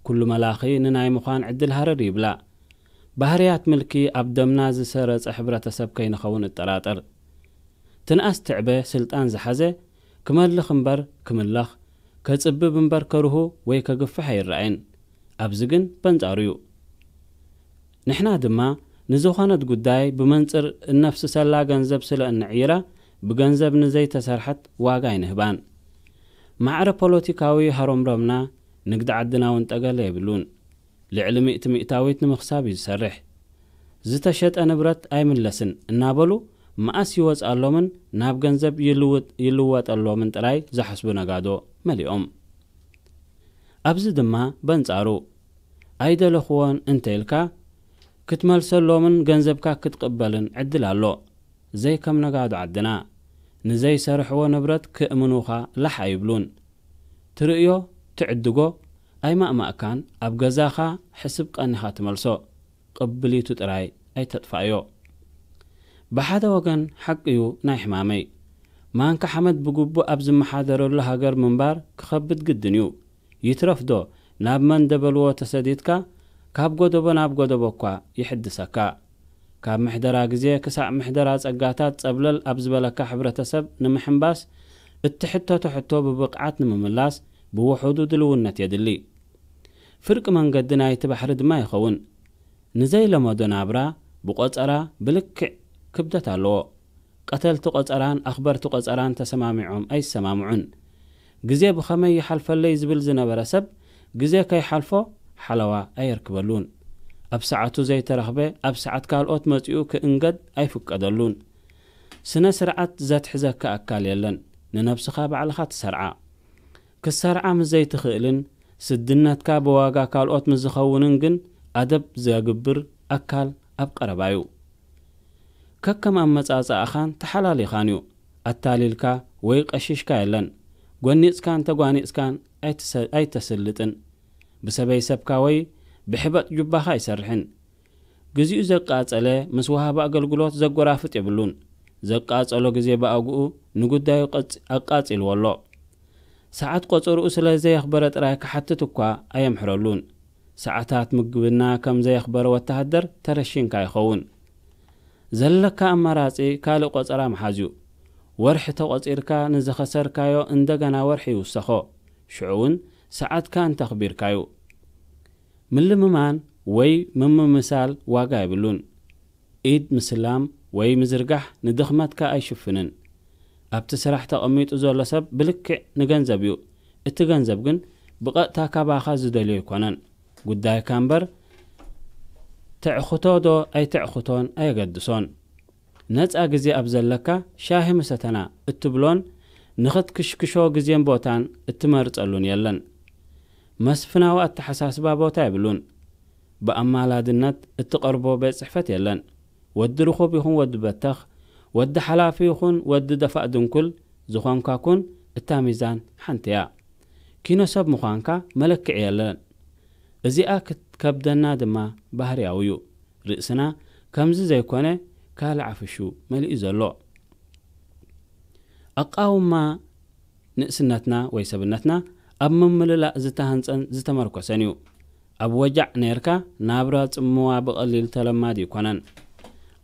ኩሉ መላኺ ንናይ ምዃን ዕድል ሃረር ይብላ። ባህርያት ምልኪ ኣብ ደምና ዝሰረጸ ሕብረተሰብ ከይንኸውን እጠራጠር። ትንኣስ ትዕበ ስልጣን ዝሓዘ ክመልኽ እምበር ክምለኽ፣ ከጽብብ እምበር ከርሁ ወይ ከግፍሕ ኣይረኣይን። ኣብዚ ግን በንጻሩ እዩ። ንሕና ድማ ንዝኾነት ጉዳይ ብመንጽር እነፍስሰላ ገንዘብ ስለ እንዕይራ፣ ብገንዘብ ንዘይተሰርሐት ዋጋ ኣይንህባን። ማዕረ ፖለቲካዊ ሃሮምረምና ንግዲ ዓድና እውን ጠገለ የብሉን። ልዕሊ ሚእቲ ሚእታዊት ንምኽሳብ እዩ ዝሰርሕ። ዝተሸጠ ንብረት ኣይምለስን እናበሉ መኣስ ይወጽኣሎምን ናብ ገንዘብ ይልውጥ-፣ ይልወጠሎምን ጥራይ ዝሓስቡ ነጋዶ መሊኦም። ኣብዚ ድማ በንጻሩ፣ ኣይደለኽዎን እንተ ኢልካ ክትመልሰሎምን ገንዘብካ ክትቅበልን ዕድል ኣሎ። ዘይከም ነጋዶ ዓድና፣ ንዘይሰርሕዎ ንብረት ክእምኑኻ ላሕ ኣይብሉን። ትርእዮ፣ ትዕድጎ፣ ኣይማእማእካን ኣብ ገዛኻ ሕስብ ቀኒኻ ትመልሶ። ቅብሊቱ ጥራይ ኣይተጥፋእዮ። ብሓደ ወገን ሓቂ እዩ ናይ ሕማመይ። ማንካ ሓመድ ብግቡእ ኣብ ዝመሓደረሉ ሃገር ምንባር ክኸብድ ግድን እዩ። ይትረፍዶ ናብ መን ደበልዎ ተሰዲድካ፣ ካብ ጎደቦ ናብ ጎደቦ እኳ ይሕድሰካ። ካብ ምሕደራ ግዜ ክሳዕ ምሕደራ ጸጋታት ጸብለል ኣብ ዝበለካ ሕብረተሰብ ንምሕንባስ እትሕተቶ ሕቶ ብብቕዓት ንምምላስ ብውሑዱ ድልውነት የድሊ። ፍርቂ መንገዲ ናይቲ ባሕሪ ድማ ይኸውን። ንዘይለመዶ ናብራ ብቆጸራ ብልክዕ ክብደት ኣለዎ። ቀተልቲ ቆጸራን ኣኽበርቲ ቆጸራን ተሰማሚዖም ኣይሰማምዑን። ግዜ ብኸመይ ይሓልፈለይ ዝብል ዝነበረ ሰብ፣ ግዜ ከይሓልፎ ሓለዋ ኣየርክበሉን። ኣብ ሰዓቱ ዘይተረኽበ ኣብ ሰዓት ካልኦት መጺኡ ክእንገድ ኣይፍቀደሉን። ስነ ስርዓት ዘትሕዘካ ኣካል የለን። ንነብስኻ ባዕልኻ ትሰርዓ። ክትሰርዓ ምስ ዘይትኽእልን ስድነትካ ብዋጋ ካልኦት ምስ ዝኸውንን ግን ኣደብ ዘግብር ኣካል ኣብ ቀረባ እዩ። ከከም ኣመጻጽኣኻን ተሓላሊኻን እዩ። ኣታሊልካ ወይ ቀሺሽካ የለን። ጎኒጽካን ተጓኒጽካን ኣይትሰ-፣ ኣይተስልጥን። ብሰበይ ሰብካ ወይ ብሕበጥ ጁባኻ ኣይሰርሕን። ግዚኡ ዘቃጸለ ምስ ወሃቢ ኣገልግሎት ዘጎራፍጥ የብሉን። ዘቃጸሎ ግዜ ብኣግኡ ንጉዳዩ ቀጽ-፣ ኣቃጺልዎ ኣሎ። ሰዓት ቆጸርኡ ስለ ዘየኽበረ ጥራይ ክሓትት እኳ ኣየምሕረሉን። ሰዓታት ምግብና ከም ዘየኽበረ ወተሃደር ተረሺንካ ይኸውን። ዘለካ ኣማራጺ ካልእ ቆጸራ ምሓዝ እዩ። ወርሒ ተቖጺርካ ንዝኸሰርካዮ እንደገና ወርሒ ይውሰኾ። ሽዑ እውን ሰዓትካ እንተኽቢርካዩ። ምልምማን ወይ ምምምሳል ዋጋ የብሉን። ኢድ ምስላም ወይ ምዝርጋሕ ንድኽመትካ ኣይሽፍንን። ኣብቲ ስራሕ ተቐሚጡ ዘሎ ሰብ ብልክዕ ንገንዘብ እዩ። እቲ ገንዘብ ግን ብቐጥታ ካባኻ ዝደልዮ ኣይኮነን። ጉዳይካ እምበር ተዕኽቶ ዶ ኣይተዕኽቶን ኣየገድሶን። ነጻ ግዜ ኣብ ዘለካ ሻሂ ምሰተና እትብሎን ንኽትክሽክሾ ግዜን ቦታን እትመርጸሉን የለን። መስፍናዊ ኣተሓሳስባ ቦታ የብሉን። ብኣማላድነት እትቐርቦ ቤት ጽሕፈት የለን። ወዲ ርኹብ ይኹን ወዲ በተኽ፣ ወዲ ሓላፊ ይኹን ወዲ ደፋእ ድንኩል ዝኾንካ ኩን፣ እታ ሚዛን ሓንቲ እያ። ኪኖ ሰብ ምዃንካ መለክዒ የለን። እዚኣ ክትከብደና ድማ ባህርያዊ እዩ። ርእስና ከምዚ ዘይኮነ ካልእ ዓፍሹ መሊኡ ዘሎ። ኣቃውማ ንእስነትና ወይ ሰብነትና ኣብ ምምልላእ ዝተሃንጸን ዝተመርኮሰን እዩ። ኣብ ወጃዕ ነይርካ ናብራ ጽምዋ ብቐሊል ተለማዲ ኣይኮነን።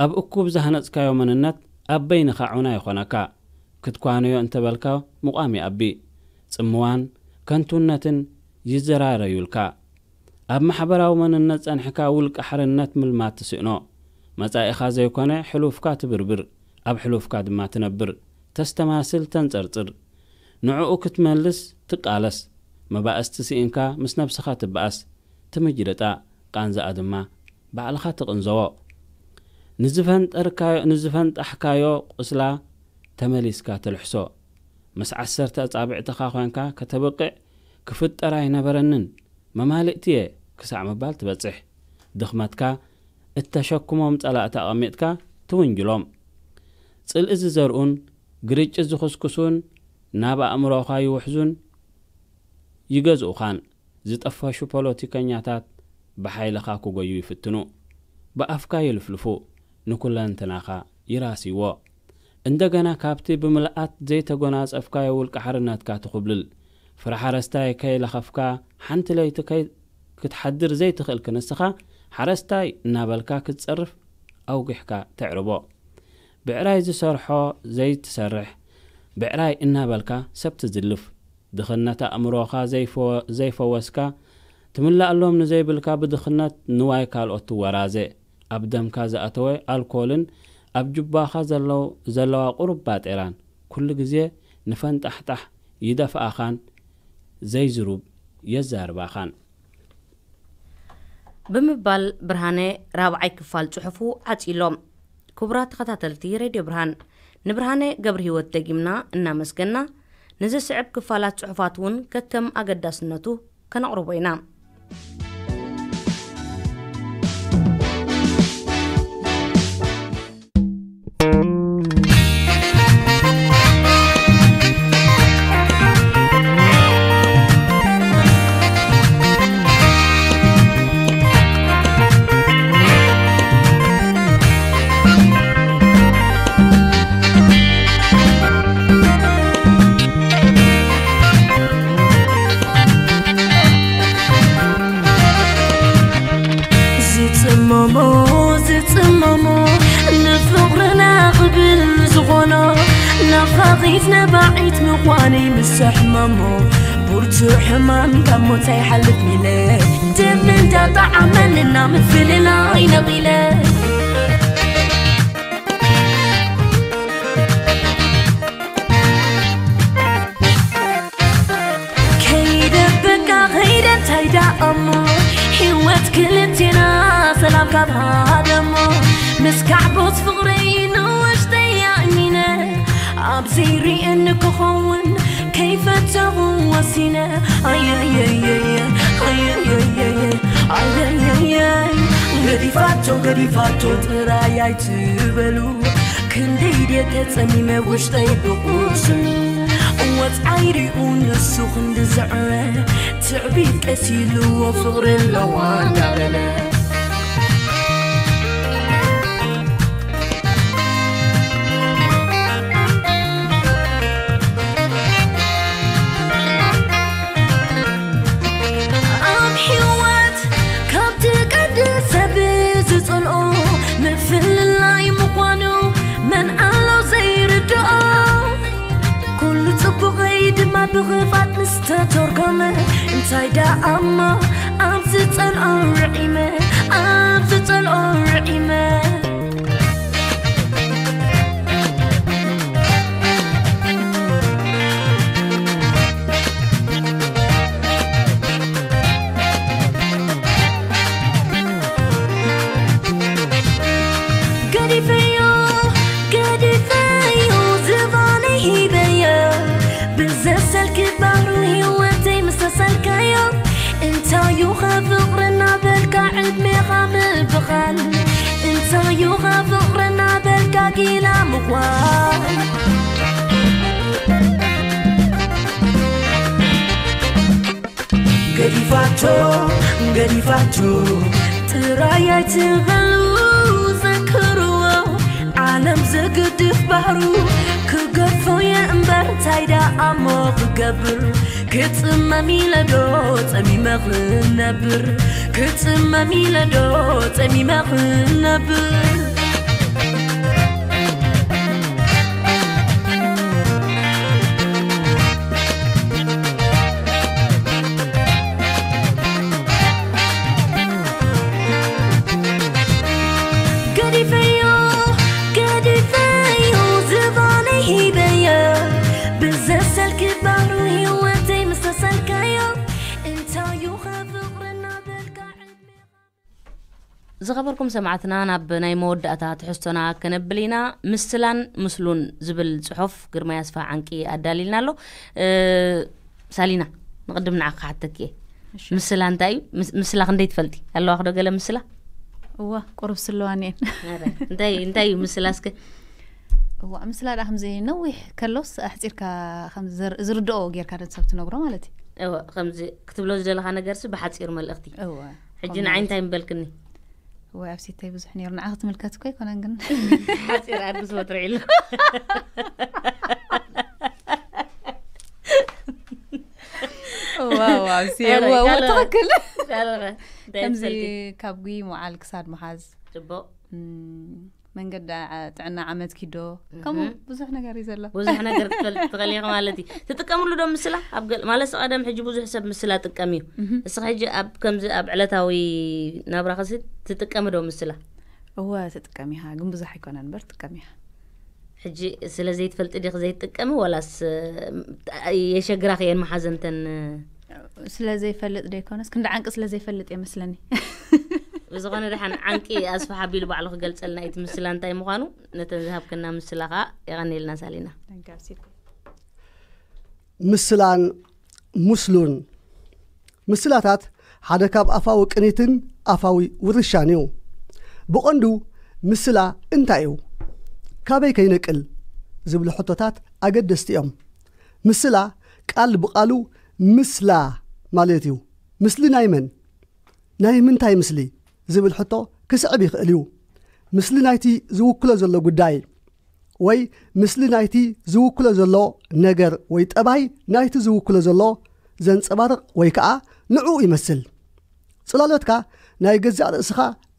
ኣብ እኩብ ዝሃነጽካዮ መንነት ኣብ በይንኻ ዑና ይኾነካ። ክትኳነዮ እንተበልካ ምቋም ይኣቢ። ጽምዋን ከንቱነትን ይዘራረዩልካ። ኣብ ማሕበራዊ መንነት ጸንሕካ ውልቀ ሓርነት ምልማድ ትስእኖ። መጻኢኻ ዘይኮነ ሕሉፍካ ትብርብር፣ ኣብ ሕሉፍካ ድማ ትነብር፣ ተስተማስል፣ ተንጸርጽር። ንዕኡ ክትመልስ ትቃለስ። መባእስቲ ስኢንካ ምስ ነብስኻ ትበኣስ፣ ትምጅርጣ፣ ቃንዛኣ ድማ ባዕልኻ ትቕንዘዎ። ንዝፈንጠርካዮ፣ ንዝፈንጣሕካዮ ቁስላ ተመሊስካ ትልሕሶ። ምስ ዓሰርተ ኣጻብዕትኻ ኮይንካ ከተብቅዕ ክፍጠር ኣይነበረንን፣ መማልእቲ እየ ክሳዕ ምባል ትበጽሕ። ድኽመትካ እተሸክሞም ጸላእቲ ኣቐሚጥካ ትውንጅሎም። ጽልኢ ዝዘርኡን ግርጭት ዝኹስኩሱን ናብ ኣእምሮኻ ይውሕዙን ይገዝኡኻን። ዝጠፈሹ ፖለቲከኛታት ብሓይልኻ ክጎዩ ይፍትኑ። ብኣፍካ ይልፍልፉ፣ ንኩለንትናኻ ይራስይዎ። እንደገና ካብቲ ብምልኣት ዘይተጎናጸፍካዮ ውልቀ ሓርነትካ ትኹብልል። ፍረ ሓረስታይ ከይለኸፍካ ሓንቲ ለይቲ ከይ-፣ ክትሓድር ዘይትኽእል ክንስኻ ሓረስታይ እናበልካ ክትጸርፍ ኣውጊሕካ ተዕርቦ። ብዕራይ ዝሰርሖ ዘይትሰርሕ፣ ብዕራይ እናበልካ ሰብ ትዝልፍ። ድኽነት ኣእምሮኻ ዘይፈወ-፣ ዘይፈወስካ፣ ትምላኣሎም ንዘይብልካ ብድኽነት ንዋይ ካልኦት ትወራዘ። ኣብ ደምካ ዝኣተወ ኣልኮልን ኣብ ጁባኻ ዘለዉ-፣ ዘለዋ ቁሩብ ባጤራን ኩሉ ግዜ ንፈንጣሕጣሕ ይደፍኣኻን ዘይዝሩብ የዛርባኻን። ብምባል ብርሃነ ራብዓይ ክፋል ጽሑፉ ዓጺሎም። ክቡራት ተኸታተልቲ ሬድዮ ብርሃን፣ ንብርሃነ ገብረ ህይወት ደጊምና እናመስገና፣ ንዝስዕብ ክፋላት ጽሑፋት እውን ከከም ኣገዳስነቱ ከነቕርቦ ኢና። ዝጽመሞ፣ ዝጽመሞ፣ ንፍቕርና ክብል ዝኾኖ፣ ናፋቒት ነባዒት ምዃነይ ምስ ሕመሞ፣ ብርቱዕ ሕማም ካብ ሞት ኣይሓልፍ ኢለ፣ ደም እንዳጠዓመኒ ናብ ምፍልላይ ነቒለ። ከይደ በቃ ከይደ እንታይ ደኣ እሞ፣ ህይወት ክልቴና ሰላም ካብ ሃደሞ፣ ምስ ካዕቦት ፍቕረይ ንውሽጠይ ኣእሚነ፣ ኣብ ዘይርእየኒ ክኸውን ከይፈተኹ ወሲነ። ኣየየየየ፣ ኣየየየየ፣ ኣየየየ። ገዲፋቶ፣ ገዲፋቶ ጥራይ ኣይትበሉ። ክንደይ ድየ ተጸሚመ ውሽጠይ ብቑስሉ። ወጽዓይ ሪኡ ንሱ ክንዲ ዘዕረ፣ ትዕቢት ቀሲልዎ ፍቕሪ ኣለዋ እንዳበለ። ኣብ ህይወት ካብ ትቀንዲ ሰብ ዝጸልኦ ምፍልላይ ምዃኑ መን ኣሎ ዘይርድኦ? ኩሉ ጽቡቐይ ድማ ብኽፋት ምስ ተተርጎመ እንታይ ደኣ እሞ ኣብ ዝጸልኦ ርዒመ፣ ኣብ ዝጸልኦ ርዒመ። ገዲፈዮ፣ ገዲፈዮ፣ ዝባነይ ሂበዮ። ብዘሰልኪ ባህሩ ህይወተይ ምስ ተሰልካዮ፣ እንታዩኸ ፍቕሪ እናበልካ ዕድሜኻ ምብኻን? እንታዩኸ ፍቕሪ እናበልካ ጊላ ምዃን? ገዲፋቶ፣ ገዲፋቶ፣ ጥራይ ኣይትበሉ ዘክርዎ። ዓለም ዘገድፍ ባህሩ ክገድፎ እየ እምበር፣ እንታይ ደኣ እሞ ክገብር? ክጽመም ኢለ ዶ ጸሚመ ክነብር? ክጽመም ኢለ ዶ ጸሚመ ክነብር? ገዲፈ ዝኸበርኩም ሰማዕትና፣ ናብ ናይ መወዳእታ ትሕዝቶና ከነብል ኢና። ምስላን ምስሉን ዝብል ጽሑፍ ግርማይ ኣስፋ ዓንቂ ኣዳሊልና ኣሎ። እ፣ ሳሊና፣ ንቕድም ንዓኻ ክሓተኪ እየ። እሺ። ምስላ እንታይ እዩ? ምስ-፣ ምስላ ክንደይ ትፈልጢ? ኣለዋኽ ዶ ገለ ምስላ? እዋ፣ ቁሩብ ስለዋን እየን። ኣረ፣ እንታይ፣ እንታይ እዩ ምስላ እስከ? እዋ፣ ምስላ ደኣ ከምዚ ነዊሕ ከሎስ ኣሕጺርካ ከም ዝር-፣ ዝርድኦ ጌርካ ነቲ ሰብ ትነግሮ ማለት እዩ። እወ፣ ከምዚ ክትብሎ ዝደለኻ ነገርሲ ብሓጺር መልእኽቲ። እወ፣ ሕጂ ከምኡ ንዓይ ማለት እንታይ ምበልክኒ? ወይ ኣብ ሲተይ ብዙሕ ነይሩ። ንዓ ክትምልከት እኮ ኣይኮነን ግን። ሓጺር ኣድስ ወጥሪ ኢሉ። ዋው፣ ዋው፣ ሲ-፣ ኣረ፣ ዋው፣ ዋው፣ ካልእ፣ ትኽክል። ካልእ ኸ? እንታይ ከምዚ ትፈልጢ? ካብ ጉይ መዓል ክሳድ ምሓዝ። ጽቡቕ። እም፣ መንገዲ ዓ-፣ ጥዕና ዓመት ኪዶ። ከምኡ እህ። ብዙሕ ነገር እዩ ዘሎ። ብዙሕ ነገር ክትፈልጢ ትኽእሊ ኢኺ ማለት እዩ። ትጥቀምሉ ዶ ምስላ? ኣብ ገል-፣ ማለት ቀደም ሕጂ ብዙሕ ሰብ ምስላ ጥቀም እዩ። እህ። እስኺ ሕጂ ኣብ ከምዚ ኣብ ዕለታዊ ናብራኽሲ ትጥቀሚ ዶ ምስላ? እወ፣ ትጥቀም ኢኻ፣ ግን ብዙሕ ኣይኮነን እምበር ትጥቀም ኢኻ። ሕጂ ስለ ዘይትፈልጢ ዲኺ ዘይትጥቀሚ፣ ወላስ፣ እ፣ የሸግራኺ እየን መሓዘንተን? ስለ ዘይፈልጥ ዶ ይኮነስ? ክንዲ ዓንቂ ስለ ዘይፈልጥ እየ መስለኒ። ብዝኾነ ደሓን ዓንቂ ኣስፍሕ ኣቢሉ ባዕሉ ክገልጸልና እዩ እቲ ምስላ እንታይ ምዃኑ፣ ነተን ዝሃብክና ምስላ ኸኣ የቐንየልና ሳሊና። ተንካሲኩ። ምስላን ምስሉን። ምስላታት ሓደ ካብ ኣፋዊ ቅኒትን ኣፋዊ ውርሻን እዩ። ብቐንዱ ምስላ እንታይ እዩ? ካበይ ከይነቅል? ዝብሉ ሕቶታት ኣገደስቲ እዮም። ምስላ ቃል ብቓሉ ምስላ ማለት እዩ። ምስሊ ናይ መን? ናይ ምንታይ ምስሊ? ዝብል ሕቶ ክስዕብ ይኽእል እዩ። ምስሊ ናይቲ ዝውክሎ ዘሎ ጉዳይ ወይ ምስሊ ናይቲ ዝውክሎ ዘሎ ነገር ወይ ጠባይ ናይቲ ዝውክሎ ዘሎ ዘንጸባርቕ ወይ ከኣ ንዕኡ ይመስል። ጽላሎትካ ናይ ገዛእ ርእስኻ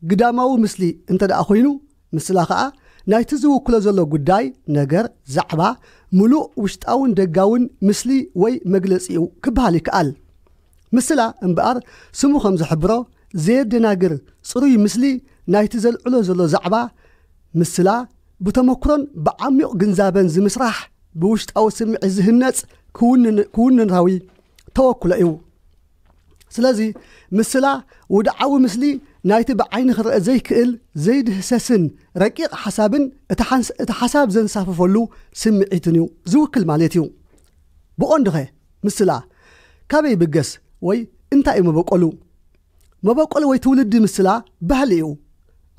ግዳማዊ ምስሊ እንተ ደኣ ኮይኑ፣ ምስላ ኸኣ ናይቲ ዝውክሎ ዘሎ ጉዳይ፣ ነገር፣ ዛዕባ፣ ምሉእ ውሽጣውን ደጋውን ምስሊ ወይ መግለጺኡ ክበሃል ይከኣል። ምስላ እምበኣር ስሙ ከም ዝሕብሮ ዘየደናግር ጽሩይ ምስሊ ናይቲ ዘልዕሎ ዘሎ ዛዕባ፣ ምስላ ብተመክሮን ብዓሚቕ ግንዛበን ዝምስራሕ ብውሽጣዊ ስምዒት ዝህነጽ ክውንን-፣ ክውንነታዊ ተወክሎ እዩ። ስለዚ ምስላ ውድዓዊ ምስሊ ናይቲ ብዓይኒ ክረአ ዘይክእል ዘይድህሰስን ረቂቕ ሓሳብን እቲ ሓንስ-፣ እቲ ሓሳብ ዘንሳፍፈሉ ስምዒትን እዩ ዝውክል ማለት እዩ። ብቐንዱኸ ምስላ ካበይ ይብገስ ወይ እንታይ እዩ መበቆሉ? መበቆል ወይ ትውልዲ ምስላ ባህሊ እዩ።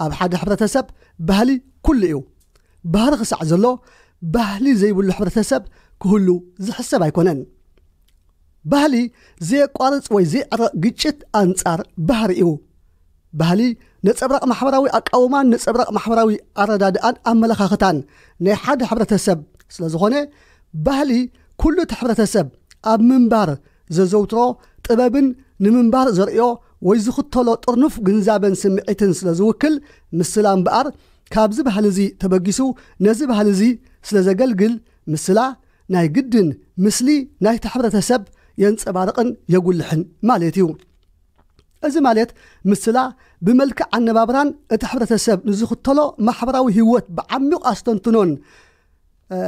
ኣብ ሓደ ሕብረተሰብ ባህሊ ኩሉ እዩ። ባህሪ ክሳዕ ዘሎ ባህሊ ዘይብሉ ሕብረተሰብ ክህሉ ዝሕሰብ ኣይኮነን። ባህሊ ዘየቋርጽ ወይ ዘይዕረቕ ግጭት ኣንጻር ባህሪ እዩ። ባህሊ ነጸብራቕ ማሕበራዊ ኣቃውማን ነጸብራቕ ማሕበራዊ ኣረዳድኣን ኣመለኻኽታን ናይ ሓደ ሕብረተሰብ ስለ ዝኾነ፣ ባህሊ ኩሉ እቲ ሕብረተሰብ ኣብ ምንባር ዘዘውትሮ ጥበብን ንምንባር ዘርእዮ ወይ ዝኽተሎ ጥርኑፍ ግንዛበን ስምዒትን ስለ ዝውክል፣ ምስላ እምበኣር ካብዚ ባህሊ እዚ ተበጊሱ ነዚ ባህሊ እዚ ስለ ዘገልግል፣ ምስላ ናይ ግድን ምስሊ ናይቲ ሕብረተሰብ የንጸባርቕን የጉልሕን ማለት እዩ። እዚ ማለት ምስላ ብመልክዕ ኣነባብራን እቲ ሕብረተሰብ ንዝኽተሎ ማሕበራዊ ህይወት ብዓሚቕ ኣስተንትኖን፣ እ፣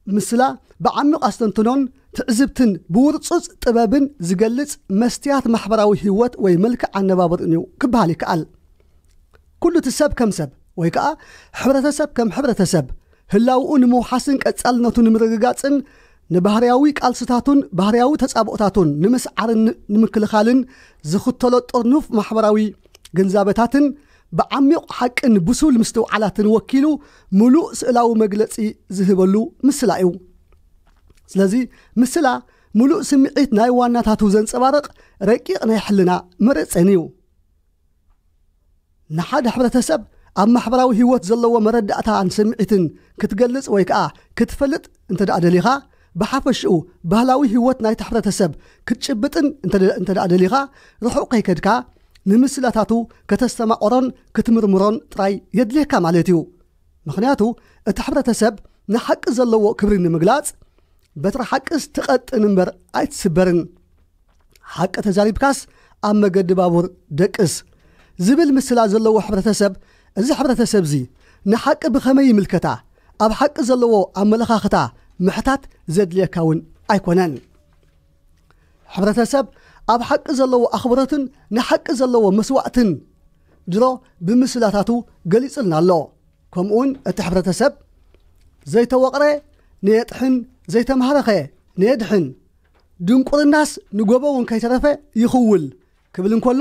ምስላ ብዓሚቕ ኣስተንትኖን ትዕዝብትን ብውርጹጽ ጥበብን ዝገልጽ መስትያት ማሕበራዊ ህይወት ወይ መልክዕ ኣነባብርኡን እዩ ክበሃል ይከኣል። ኩሉ እቲ ሰብ ከም ሰብ ወይ ከኣ ሕብረተሰብ ከም ሕብረተሰብ ህላውኡ ንምውሓስን ቀጻልነቱ ንምርግጋጽን ንባህርያዊ ቃልስታቱን ባህርያዊ ተጻብኦታቱን ንምስዓርን ንምክልኻልን ዝኽተሎ ጥርኑፍ ማሕበራዊ ግንዛበታትን ብዓሚቕ ሓቅን ብሱል ምስትውዓላትን ወኪሉ ምሉእ ስእላዊ መግለጺ ዝህበሉ ምስላ እዩ። ስለዚ ምስላ ምሉእ ስምዒት ናይ ዋናታቱ ዘንጸባርቕ ረቂቕ ናይ ሕልና መረጸን እዩ። ንሓደ ሕብረተሰብ ኣብ ማሕበራዊ ህይወት ዘለዎ መረዳእታን ስምዒትን ክትገልጽ ወይ ከኣ ክትፈልጥ እንተ ደኣ ደሊኻ፣ ብሓፈሽኡ ባህላዊ ህይወት ናይቲ ሕብረተሰብ ክትጭብጥን እንተ ደ-፣ እንተ ደኣ ደሊኻ፣ ርሑቕ ከይከድካ ንምስላታቱ ከተስተማቕሮን ክትምርምሮን ጥራይ የድልየካ ማለት እዩ። ምኽንያቱ እቲ ሕብረተሰብ ንሓቂ ዘለዎ ክብሪ ንምግላጽ በትሪ ሓቅስ ትቐጥን እምበር ኣይትስበርን። ሓቂ ተዛሪብካስ ኣብ መገዲ ባቡር ደቅስ ዝብል ምስላ ዘለዎ ሕብረተሰብ፣ እዚ ሕብረተሰብ እዚ ንሓቂ ብኸመይ ይምልከታ፣ ኣብ ሓቂ ዘለዎ ኣመለኻኽታ ምሕታት ዘድልየካ እውን ኣይኮነን። ሕብረተሰብ ኣብ ሓቂ ዘለዎ ኣኽብሮትን ንሓቂ ዘለዎ መስዋእትን ድሮ ብምስላታቱ ገሊጹልና ኣሎ። ከምኡውን እቲ ሕብረተሰብ ዘይተወቕረ ነየጥሕን ዘይተምሃረኸ ነየድሕን፣ ድንቁርናስ ንጎቦ እውን ከይተረፈ ይኽውል ክብል እንከሎ፣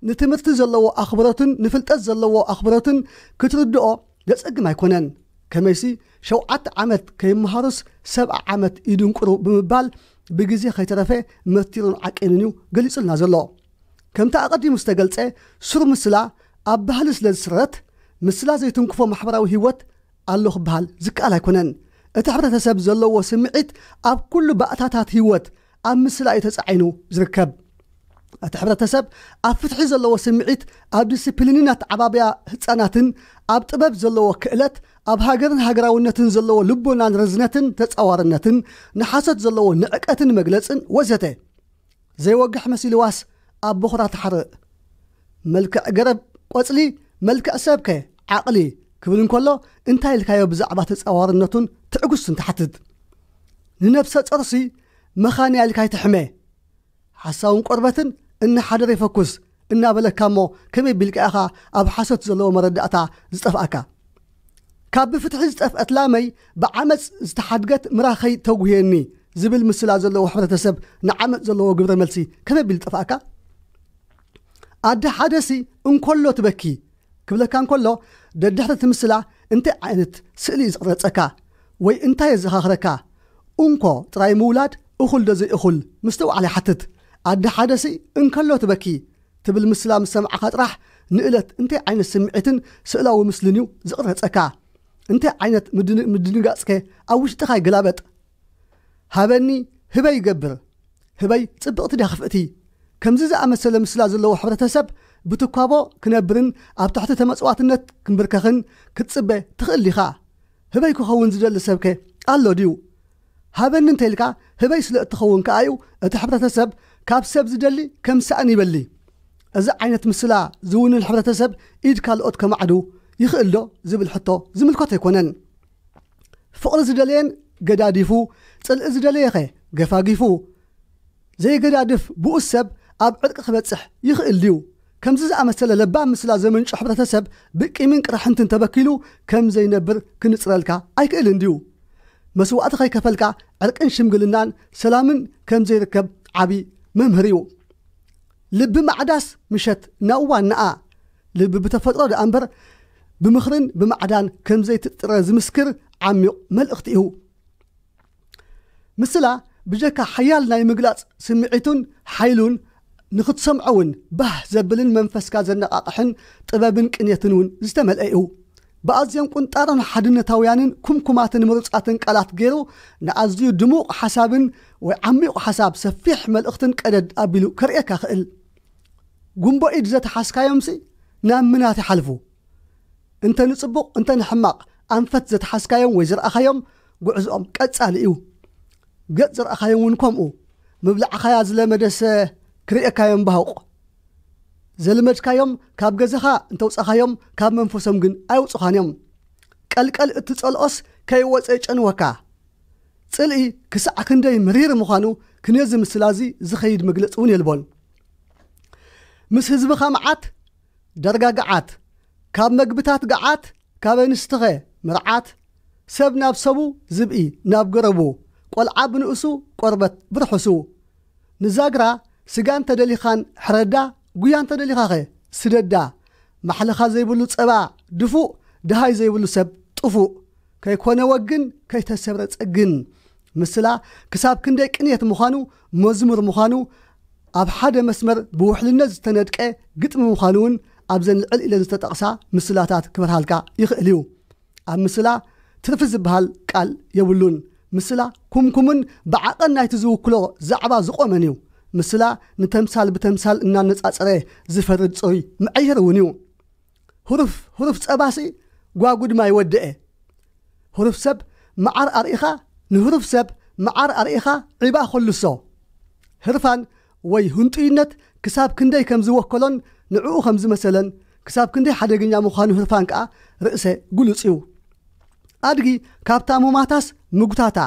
ንትምህርቲ ዘለዎ ኣኽብሮትን ንፍልጠት ዘለዎ ኣኽብሮትን ክትርድኦ ዘጸግም ኣይኮነን። ከመይሲ ሸውዓተ ዓመት ከይመሃሩስ ሰብዓ ዓመት ይድንቁሩ ብምባል ብግዜ ከይተረፈ መቲሩን ዓቂኑን እዩ ገሊጹልና ዘሎ። ከምቲ ኣቐዲሙ ዝተገልጸ፣ ሱር ምስላ ኣብ ባህሊ ስለ ዝስረት፣ ምስላ ዘይትንክፎ ማሕበራዊ ህይወት ኣሎ ክበሃል ዝከኣል ኣይኮነን። እቲ ሕብረተሰብ ዘለዎ ስምዒት ኣብ ኩሉ ባእታታት ህይወት ኣብ ምስላ እዩ ተጻዒኑ ዝርከብ። እቲ ሕብረተሰብ ኣብ ፍትሒ ዘለዎ ስምዒት፣ ኣብ ዲስፕሊንን ኣተዓባብያ ህጻናትን፣ ኣብ ጥበብ ዘለዎ ክእለት፣ ኣብ ሃገርን ሃገራውነትን ዘለዎ ልቦናን ርዝነትን ተጻዋርነትን፣ ንሓሶት ዘለዎ ንዕቀትን መግለጽን ወዘተ። ዘይወግሕ መሲልዋስ ኣብ ቦኽራ ትሓርእ። መልክዕ ገረብ ቆጽሊ፣ መልክዕ ሰብከ ዓቕሊ ክብል እንከሎ፣ እንታይ ኢልካዮ ብዛዕባ ተጻዋርነቱን ትዕግስቱን ትሓትት? ንነብሰ ጾርሲ መኻንያ ኢልካ ኣይትሕመ። ሓሳውን ቆርበትን እናሓደረ ይፈኩስ እናበለካ እሞ፣ ከመይ ቢልካ ኢኻ ኣብ ሓሶት ዘለዎ መረዳእታ ዝጠፍኣካ? ካብ ብፍትሒ ዝጠፍአት ላመይ ብዓመፅ ዝተሓድገት ምራኸይ ተጉህየኒ ዝብል ምስላ ዘለዎ ሕብረተሰብ ንዓመፅ ዘለዎ ግብረ መልሲ ከመይ ቢሉ ጠፍኣካ? ኣደ ሓደሲ እንኮሎ ትበኪ ክብለካ እንኮሎ፣ ደድሕሪ እቲ ምስላ እንታይ ዓይነት ስእሊ እዩ ዝቕረፀካ ወይ እንታይ የዘኻኽረካ? እንኮ ጥራይ ምውላድ እኹል ዶ ዘይእኹል ምስትውዓል ይሓትት። ኣደ ሓደሲ እንከሎ ትበኪ ትብል ምስላ ምስ ሰማዕኻ ጥራሕ፣ ንእለት እንታይ ዓይነት ስምዒትን ስእላዊ ምስልን እዩ ዝቕረጸካ? እንታይ ዓይነት ምድን-፣ ምድንጋጽከ ኣብ ውሽጥኻ ይገላበጥ? ሃበኒ፣ ህበይ ይገብር። ህበይ ጽብቕቲ ድያ ክፍእቲ? ከምዚ ዝኣመሰለ ምስላ ዘለዎ ሕብረተሰብ ብትኳቦ ክነብርን ኣብ ትሕቲ ተመጽዋትነት ክንብርከኽን ክትጽበ ትኽእል ዲኻ? ህበይ ክኸውን ዝደሊ ሰብከ ኣሎ ድዩ? ሃበኒ እንተ ኢልካ ህበይ ስለ እትኸውን ከኣ እዩ እቲ ሕብረተሰብ ካብ ሰብ ዝደሊ ከም ሳእኒ ይበሊ። እዚ ዓይነት ምስላ ዝውንን ሕብረተሰብ ኢድ ካልኦት ከማዕዱ ይኽእል ዶ ዝብል ሕቶ ዝምልከቶ ኣይኮነን። ፍቕሪ ዝደለየን ገዳዲፉ፣ ጽልኢ ዝደለየኸ ገፋጊፉ። ዘይገዳድፍ ብኡስ ሰብ ኣብ ዕርቂ ክበጽሕ ይኽእል ድዩ? ከምዚ ዝኣመሰለ ለባም ምስላ ዘመንጩ ሕብረተሰብ ብቂምን ቅርሕንትን ተበኪሉ ከም ዘይነብር ክንጽረልካ ኣይክእልን ድዩ? መስዋእቲ ከይከፈልካ ዕርቅን ሽምግልናን ሰላምን ከም ዘይርከብ ዓቢ መምህር እዩ። ልቢ ማዕዳስ ምሸት ናእዋ እናኣ፣ ልቢ ብተፈጥሮ ደኣ እምበር ብምኽርን ብማዕዳን ከም ዘይትጥረ ዝምስክር ዓሚቕ መልእኽቲ እዩ። ምስላ ብጀካ ሓያል ናይ ምግላጽ ስምዒቱን ሓይሉን፣ ንኽትሰምዖ እውን ባህ ዘብልን መንፈስካ ዘነቓቕሕን ጥበብን ቅንየትን እውን ዝተመልአ እዩ። ብኣዝዮም ቁንጣሮን ሓድነታውያንን ኩምኩማትን ምሩጻትን ቃላት ገይሩ፣ ንኣዝዩ ድሙቕ ሓሳብን ወይ ዓሚቑ ሓሳብ ሰፊሕ መልእኽትን ቀደድ ኣቢሉ ከርእየካ ክእል። ጉንቦ ኢድ ዘተሓዝካዮምሲ ናብ ምናት ይሓልፉ። እንተ ንጽቡቕ እንተ ንሕማቕ ኣንፈት ዘተሓዝካዮም ወይ ዝረኣኻዮም፣ ጉዕዝኦም ቀጻሊ እዩ። ገጽ ዝረኣኻዮም እውን ከምኡ። ምብላዕኻያ ዝለመደሰ ክርእየካዮም ባህቑ። ዘልመድካዮም ካብ ገዛኻ እንተውጻኻዮም ካብ መንፈሶም ግን ኣይውጹኻን እዮም። ቀልቀል እትጸልኦስ ከይወጸ ይጨንወካ። ጽልኢ ክሳዕ ክንደይ መሪር ምዃኑ ክንየዚ ምስላ እዚ ዝኸይድ መግለጺ እውን የልቦን። ምስ ህዝብኻ መዓት ዳርጋ ገዓት፣ ካብ መግብታት ገዓት፣ ካብ ኣንስትኸ ምርዓት፣ ሰብ ናብ ሰቡ ዝብኢ ናብ ገረቡ፣ ቆልዓ ብንእሱ ቆርበት ብርሕሱ። ንዛግራ ስጋ እንተደሊኻን ሕረዳ፣ ጉያ እንተደሊኻኸ ስደዳ። ማሕለኻ ዘይብሉ ጸባ ድፉእ፣ ደሃይ ዘይብሉ ሰብ ጥፉእ። ከይኮነ ወግን፣ ከይተሰብረ ጸግን። ምስላ ክሳብ ክንደይ ቅንየት ምዃኑ፣ መዝሙር ምዃኑ፣ ኣብ ሓደ መስመር ብውሕልነት ዝተነድቀ ግጥሚ ምዃኑ እውን ኣብዘን ልዕል ኢለን ዝተጠቕሳ ምስላታት ክበርሃልካ ይኽእል እዩ። ኣብ ምስላ ትርፊ ዝበሃል ቃል የብሉን። ምስላ ኩምኩምን ብዓቐን ናይቲ ዝውክሎ ዛዕባ ዝቖመን እዩ። ምስላ ንተምሳል ብተምሳል እናነጻጸረ ዝፈርድ ጽሩይ መዐየሪ እውን እዩ። ሁሩፍ፣ ሁሩፍ ጸባሲ ጓጉድ ማይ ወደኤ። ሁሩፍ ሰብ መዓር ኣርኢኻ፣ ንሁሩፍ ሰብ መዓር ኣርኢኻ ዒባ ኮልሶ። ህርፋን ወይ ህንጡይነት ክሳብ ክንደይ ከም ዝወከሎን ንዕኡ ከም ዝመሰለን፣ ክሳብ ክንደይ ሓደገኛ ምዃኑ ህርፋን ከኣ ርእሰ ግሉጽ እዩ። ኣድጊ ካብታ ሙማታስ ምጉታታ።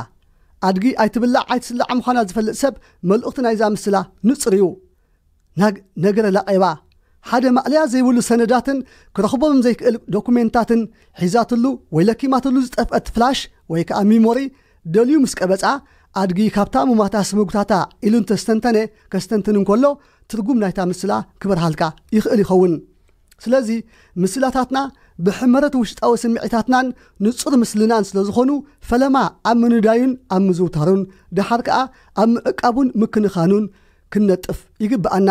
ኣድጊ ኣይትብላዕ ኣይትስላዕ ምዃና ዝፈልጥ ሰብ መልእኽቲ ናይዛ ምስላ ንጹር እዩ። ናግ-፣ ነገረ ላቄባ፣ ሓደ ማእለያ ዘይብሉ ሰነዳትን ክረኽቦም ዘይክእል ዶኩሜንታትን ሒዛትሉ ወይ ለኪማትሉ ዝጠፍአት ፍላሽ ወይ ከዓ ሚሞሪ ደልዩ ምስ ቀበጻ፣ ኣድጊ ካብታ ሙማታ ስምጉታታ ኢሉ እንተስተንተነ፣ ከስተንትን እንከሎ ትርጉም ናይታ ምስላ ክበርሃልካ ይኽእል ይኸውን። ስለዚ ምስላታትና ብሕመረት ውሽጣዊ ስምዒታትናን ንጹር ምስልናን ስለ ዝኾኑ፣ ፈለማ ኣብ ምንዳዩን ኣብ ምዝውታሩን፣ ደሓር ከኣ ኣብ ምዕቃቡን ምክንኻኑን ክንነጥፍ ይግብኣና።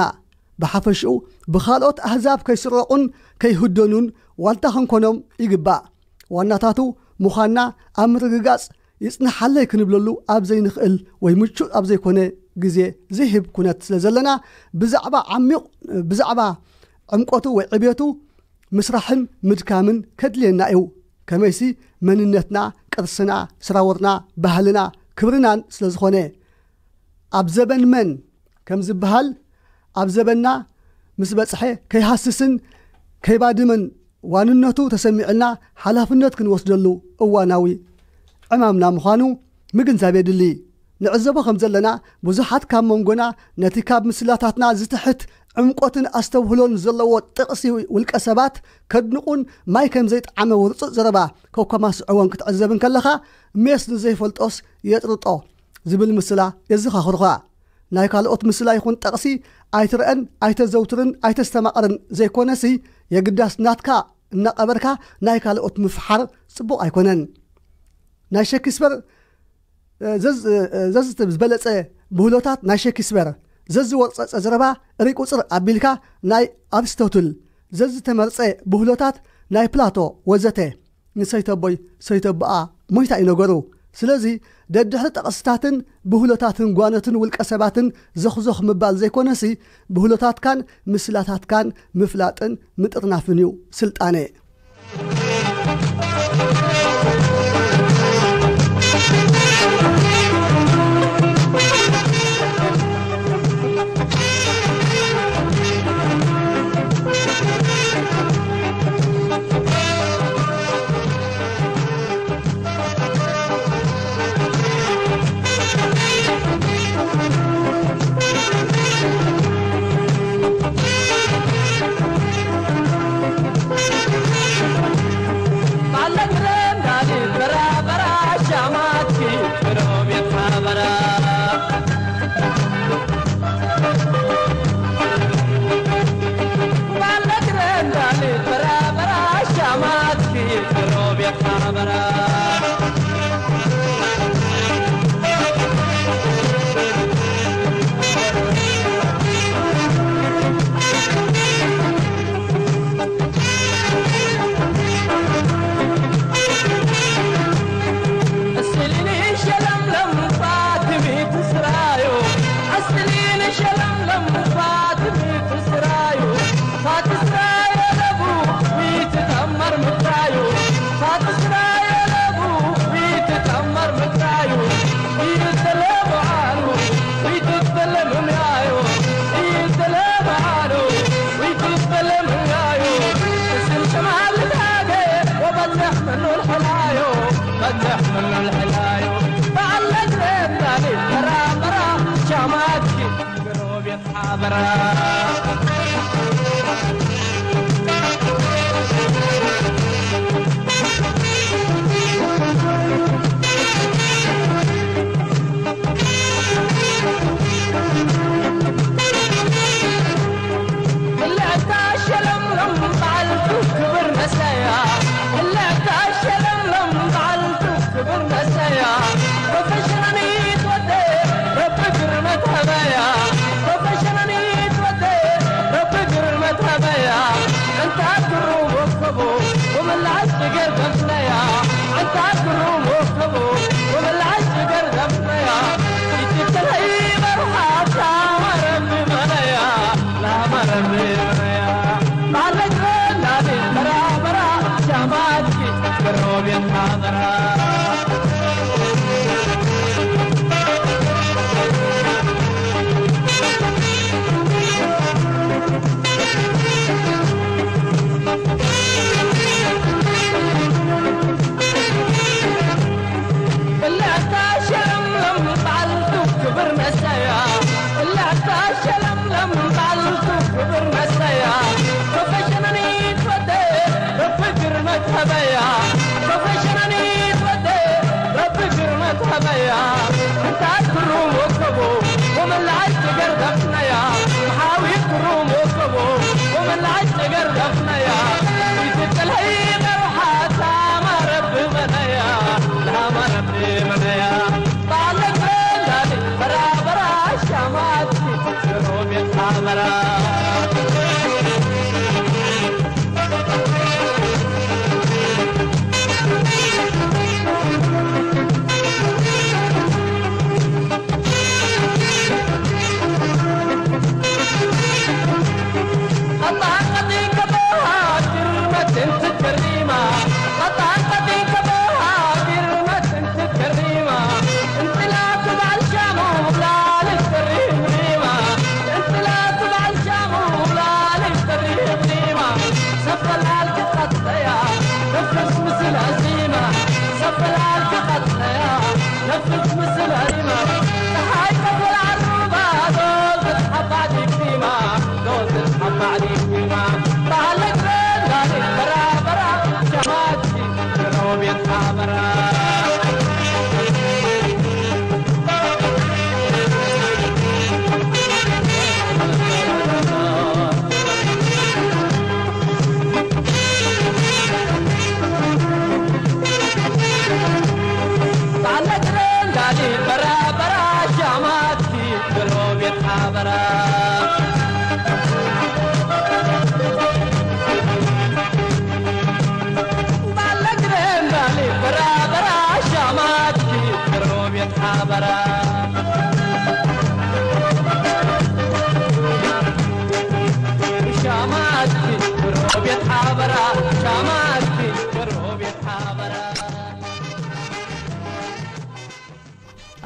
ብሓፈሽኡ ብኻልኦት ኣህዛብ ከይስረቑን ከይህደኑን ዋልታ ክንኮኖም ይግባእ። ዋናታቱ ምዃንና ኣብ ምርግጋጽ ይጽንሓለይ ክንብለሉ ኣብ ዘይንኽእል ወይ ምቹእ ኣብ ዘይኮነ ግዜ ዝህብ ኩነት ስለ ዘለና፣ ብዛዕባ ዓሚቕ፣ ብዛዕባ ዕምቆቱ ወይ ዕብየቱ ምስራሕን ምድካምን ከድልየና እዩ። ከመይሲ መንነትና፣ ቅርስና፣ ስራወርና፣ ባህልና፣ ክብርናን ስለ ዝኾነ። ኣብ ዘበን መን ከም ዝበሃል፣ ኣብ ዘበንና ምስ በጽሐ ከይሃስስን ከይባድምን ዋንነቱ ተሰሚዕልና ሓላፍነት ክንወስደሉ እዋናዊ ዕማምና ምዃኑ ምግንዛብ የድሊ። ንዕዘቦ ከም ዘለና፣ ብዙሓት ካብ መንጎና ነቲ ካብ ምስላታትና ዝትሕት ዕምቆትን ኣስተብህሎን ዘለዎ ጥቕሲ ውልቀ ሰባት ከድንቑን ማይ ከም ዘይጠዓመ ውርጹጽ ዘረባ ከኳማስዕዎን ክትዕዘብ እንከለኻ፣ ሜስ ንዘይፈልጦስ የጥርጦ ዝብል ምስላ የዘኻኽሩኻ። ናይ ካልኦት ምስላ ይኹን ጠቕሲ ኣይትረአን፣ ኣይተዘውትርን፣ ኣይተስተማቕርን ዘይኮነሲ፣ የግዳስ ናትካ እናቐበርካ ናይ ካልኦት ምፍሓር ጽቡቕ ኣይኮነን። ናይ ሸክስፐር፣ እ፣ ዘዝ-፣ እ፣ ዘዝ-፣ ዝበለጸ ብህሎታት ናይ ሸክስፐር፣ ዘዝወርጸጸ ዘረባ ርቁጽር ኣቢልካ ናይ ኣርስቶትል፣ ዘዝተመርጸ ብህሎታት ናይ ፕላቶ ወዘተ። ንሰይተቦይ ሰይተቦኣ ሞይታ እዩ ነገሩ። ስለዚ ደድሕሪ ጠቕስታትን ብህሎታትን ጓኖትን ውልቀ ሰባትን ዘኽዞኽ ምባል ዘይኮነሲ፣ ብህሎታትካን ምስላታትካን ምፍላጥን ምጥርናፍን እዩ ስልጣነ።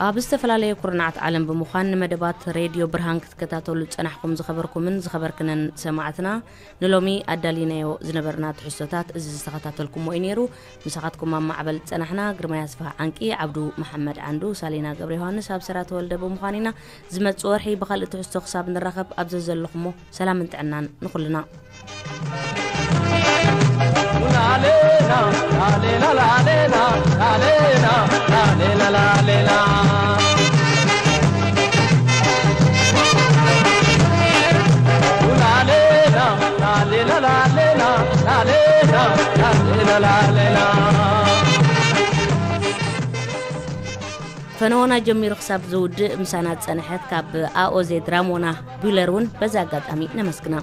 ኣብ ዝተፈላለየ ኩርናዓት ዓለም ብምዃን ንመደባት ሬድዮ ብርሃን ክትከታተሉ ዝጸናሕኩም ዝኸበርኩምን ዝኸበርክንን ሰማዕትና፣ ንሎሚ ኣዳሊናዮ ዝነበርና ትሕዝቶታት እዚ ዝተኸታተልኩሞ እዩ ነይሩ። ምሳኻትኩም ኣብ ማዕበል ዝጸናሕና ግርማይ ኣስፋህ ዓንቂ፣ ዓብዱ መሓመድ ዓንዱ፣ ሳሊና ገብረ ዮሃንስ፣ ኣብ ሰራ ተወልደ ብምዃን ኢና። ዝመጽእ ወርሒ ብኻልእ ትሕዝቶ ክሳብ ንራኸብ ኣብ ዘዘለኹሞ ሰላምን ጥዕናን ንኹልና። ፈነወና ጀሚሩ ክሳብ ዝውድእ ምሳና ዝጸንሐት ካብ ኣኦዜድ ራሞና ቡለር እውን በዚ ኣጋጣሚ ነመስግና።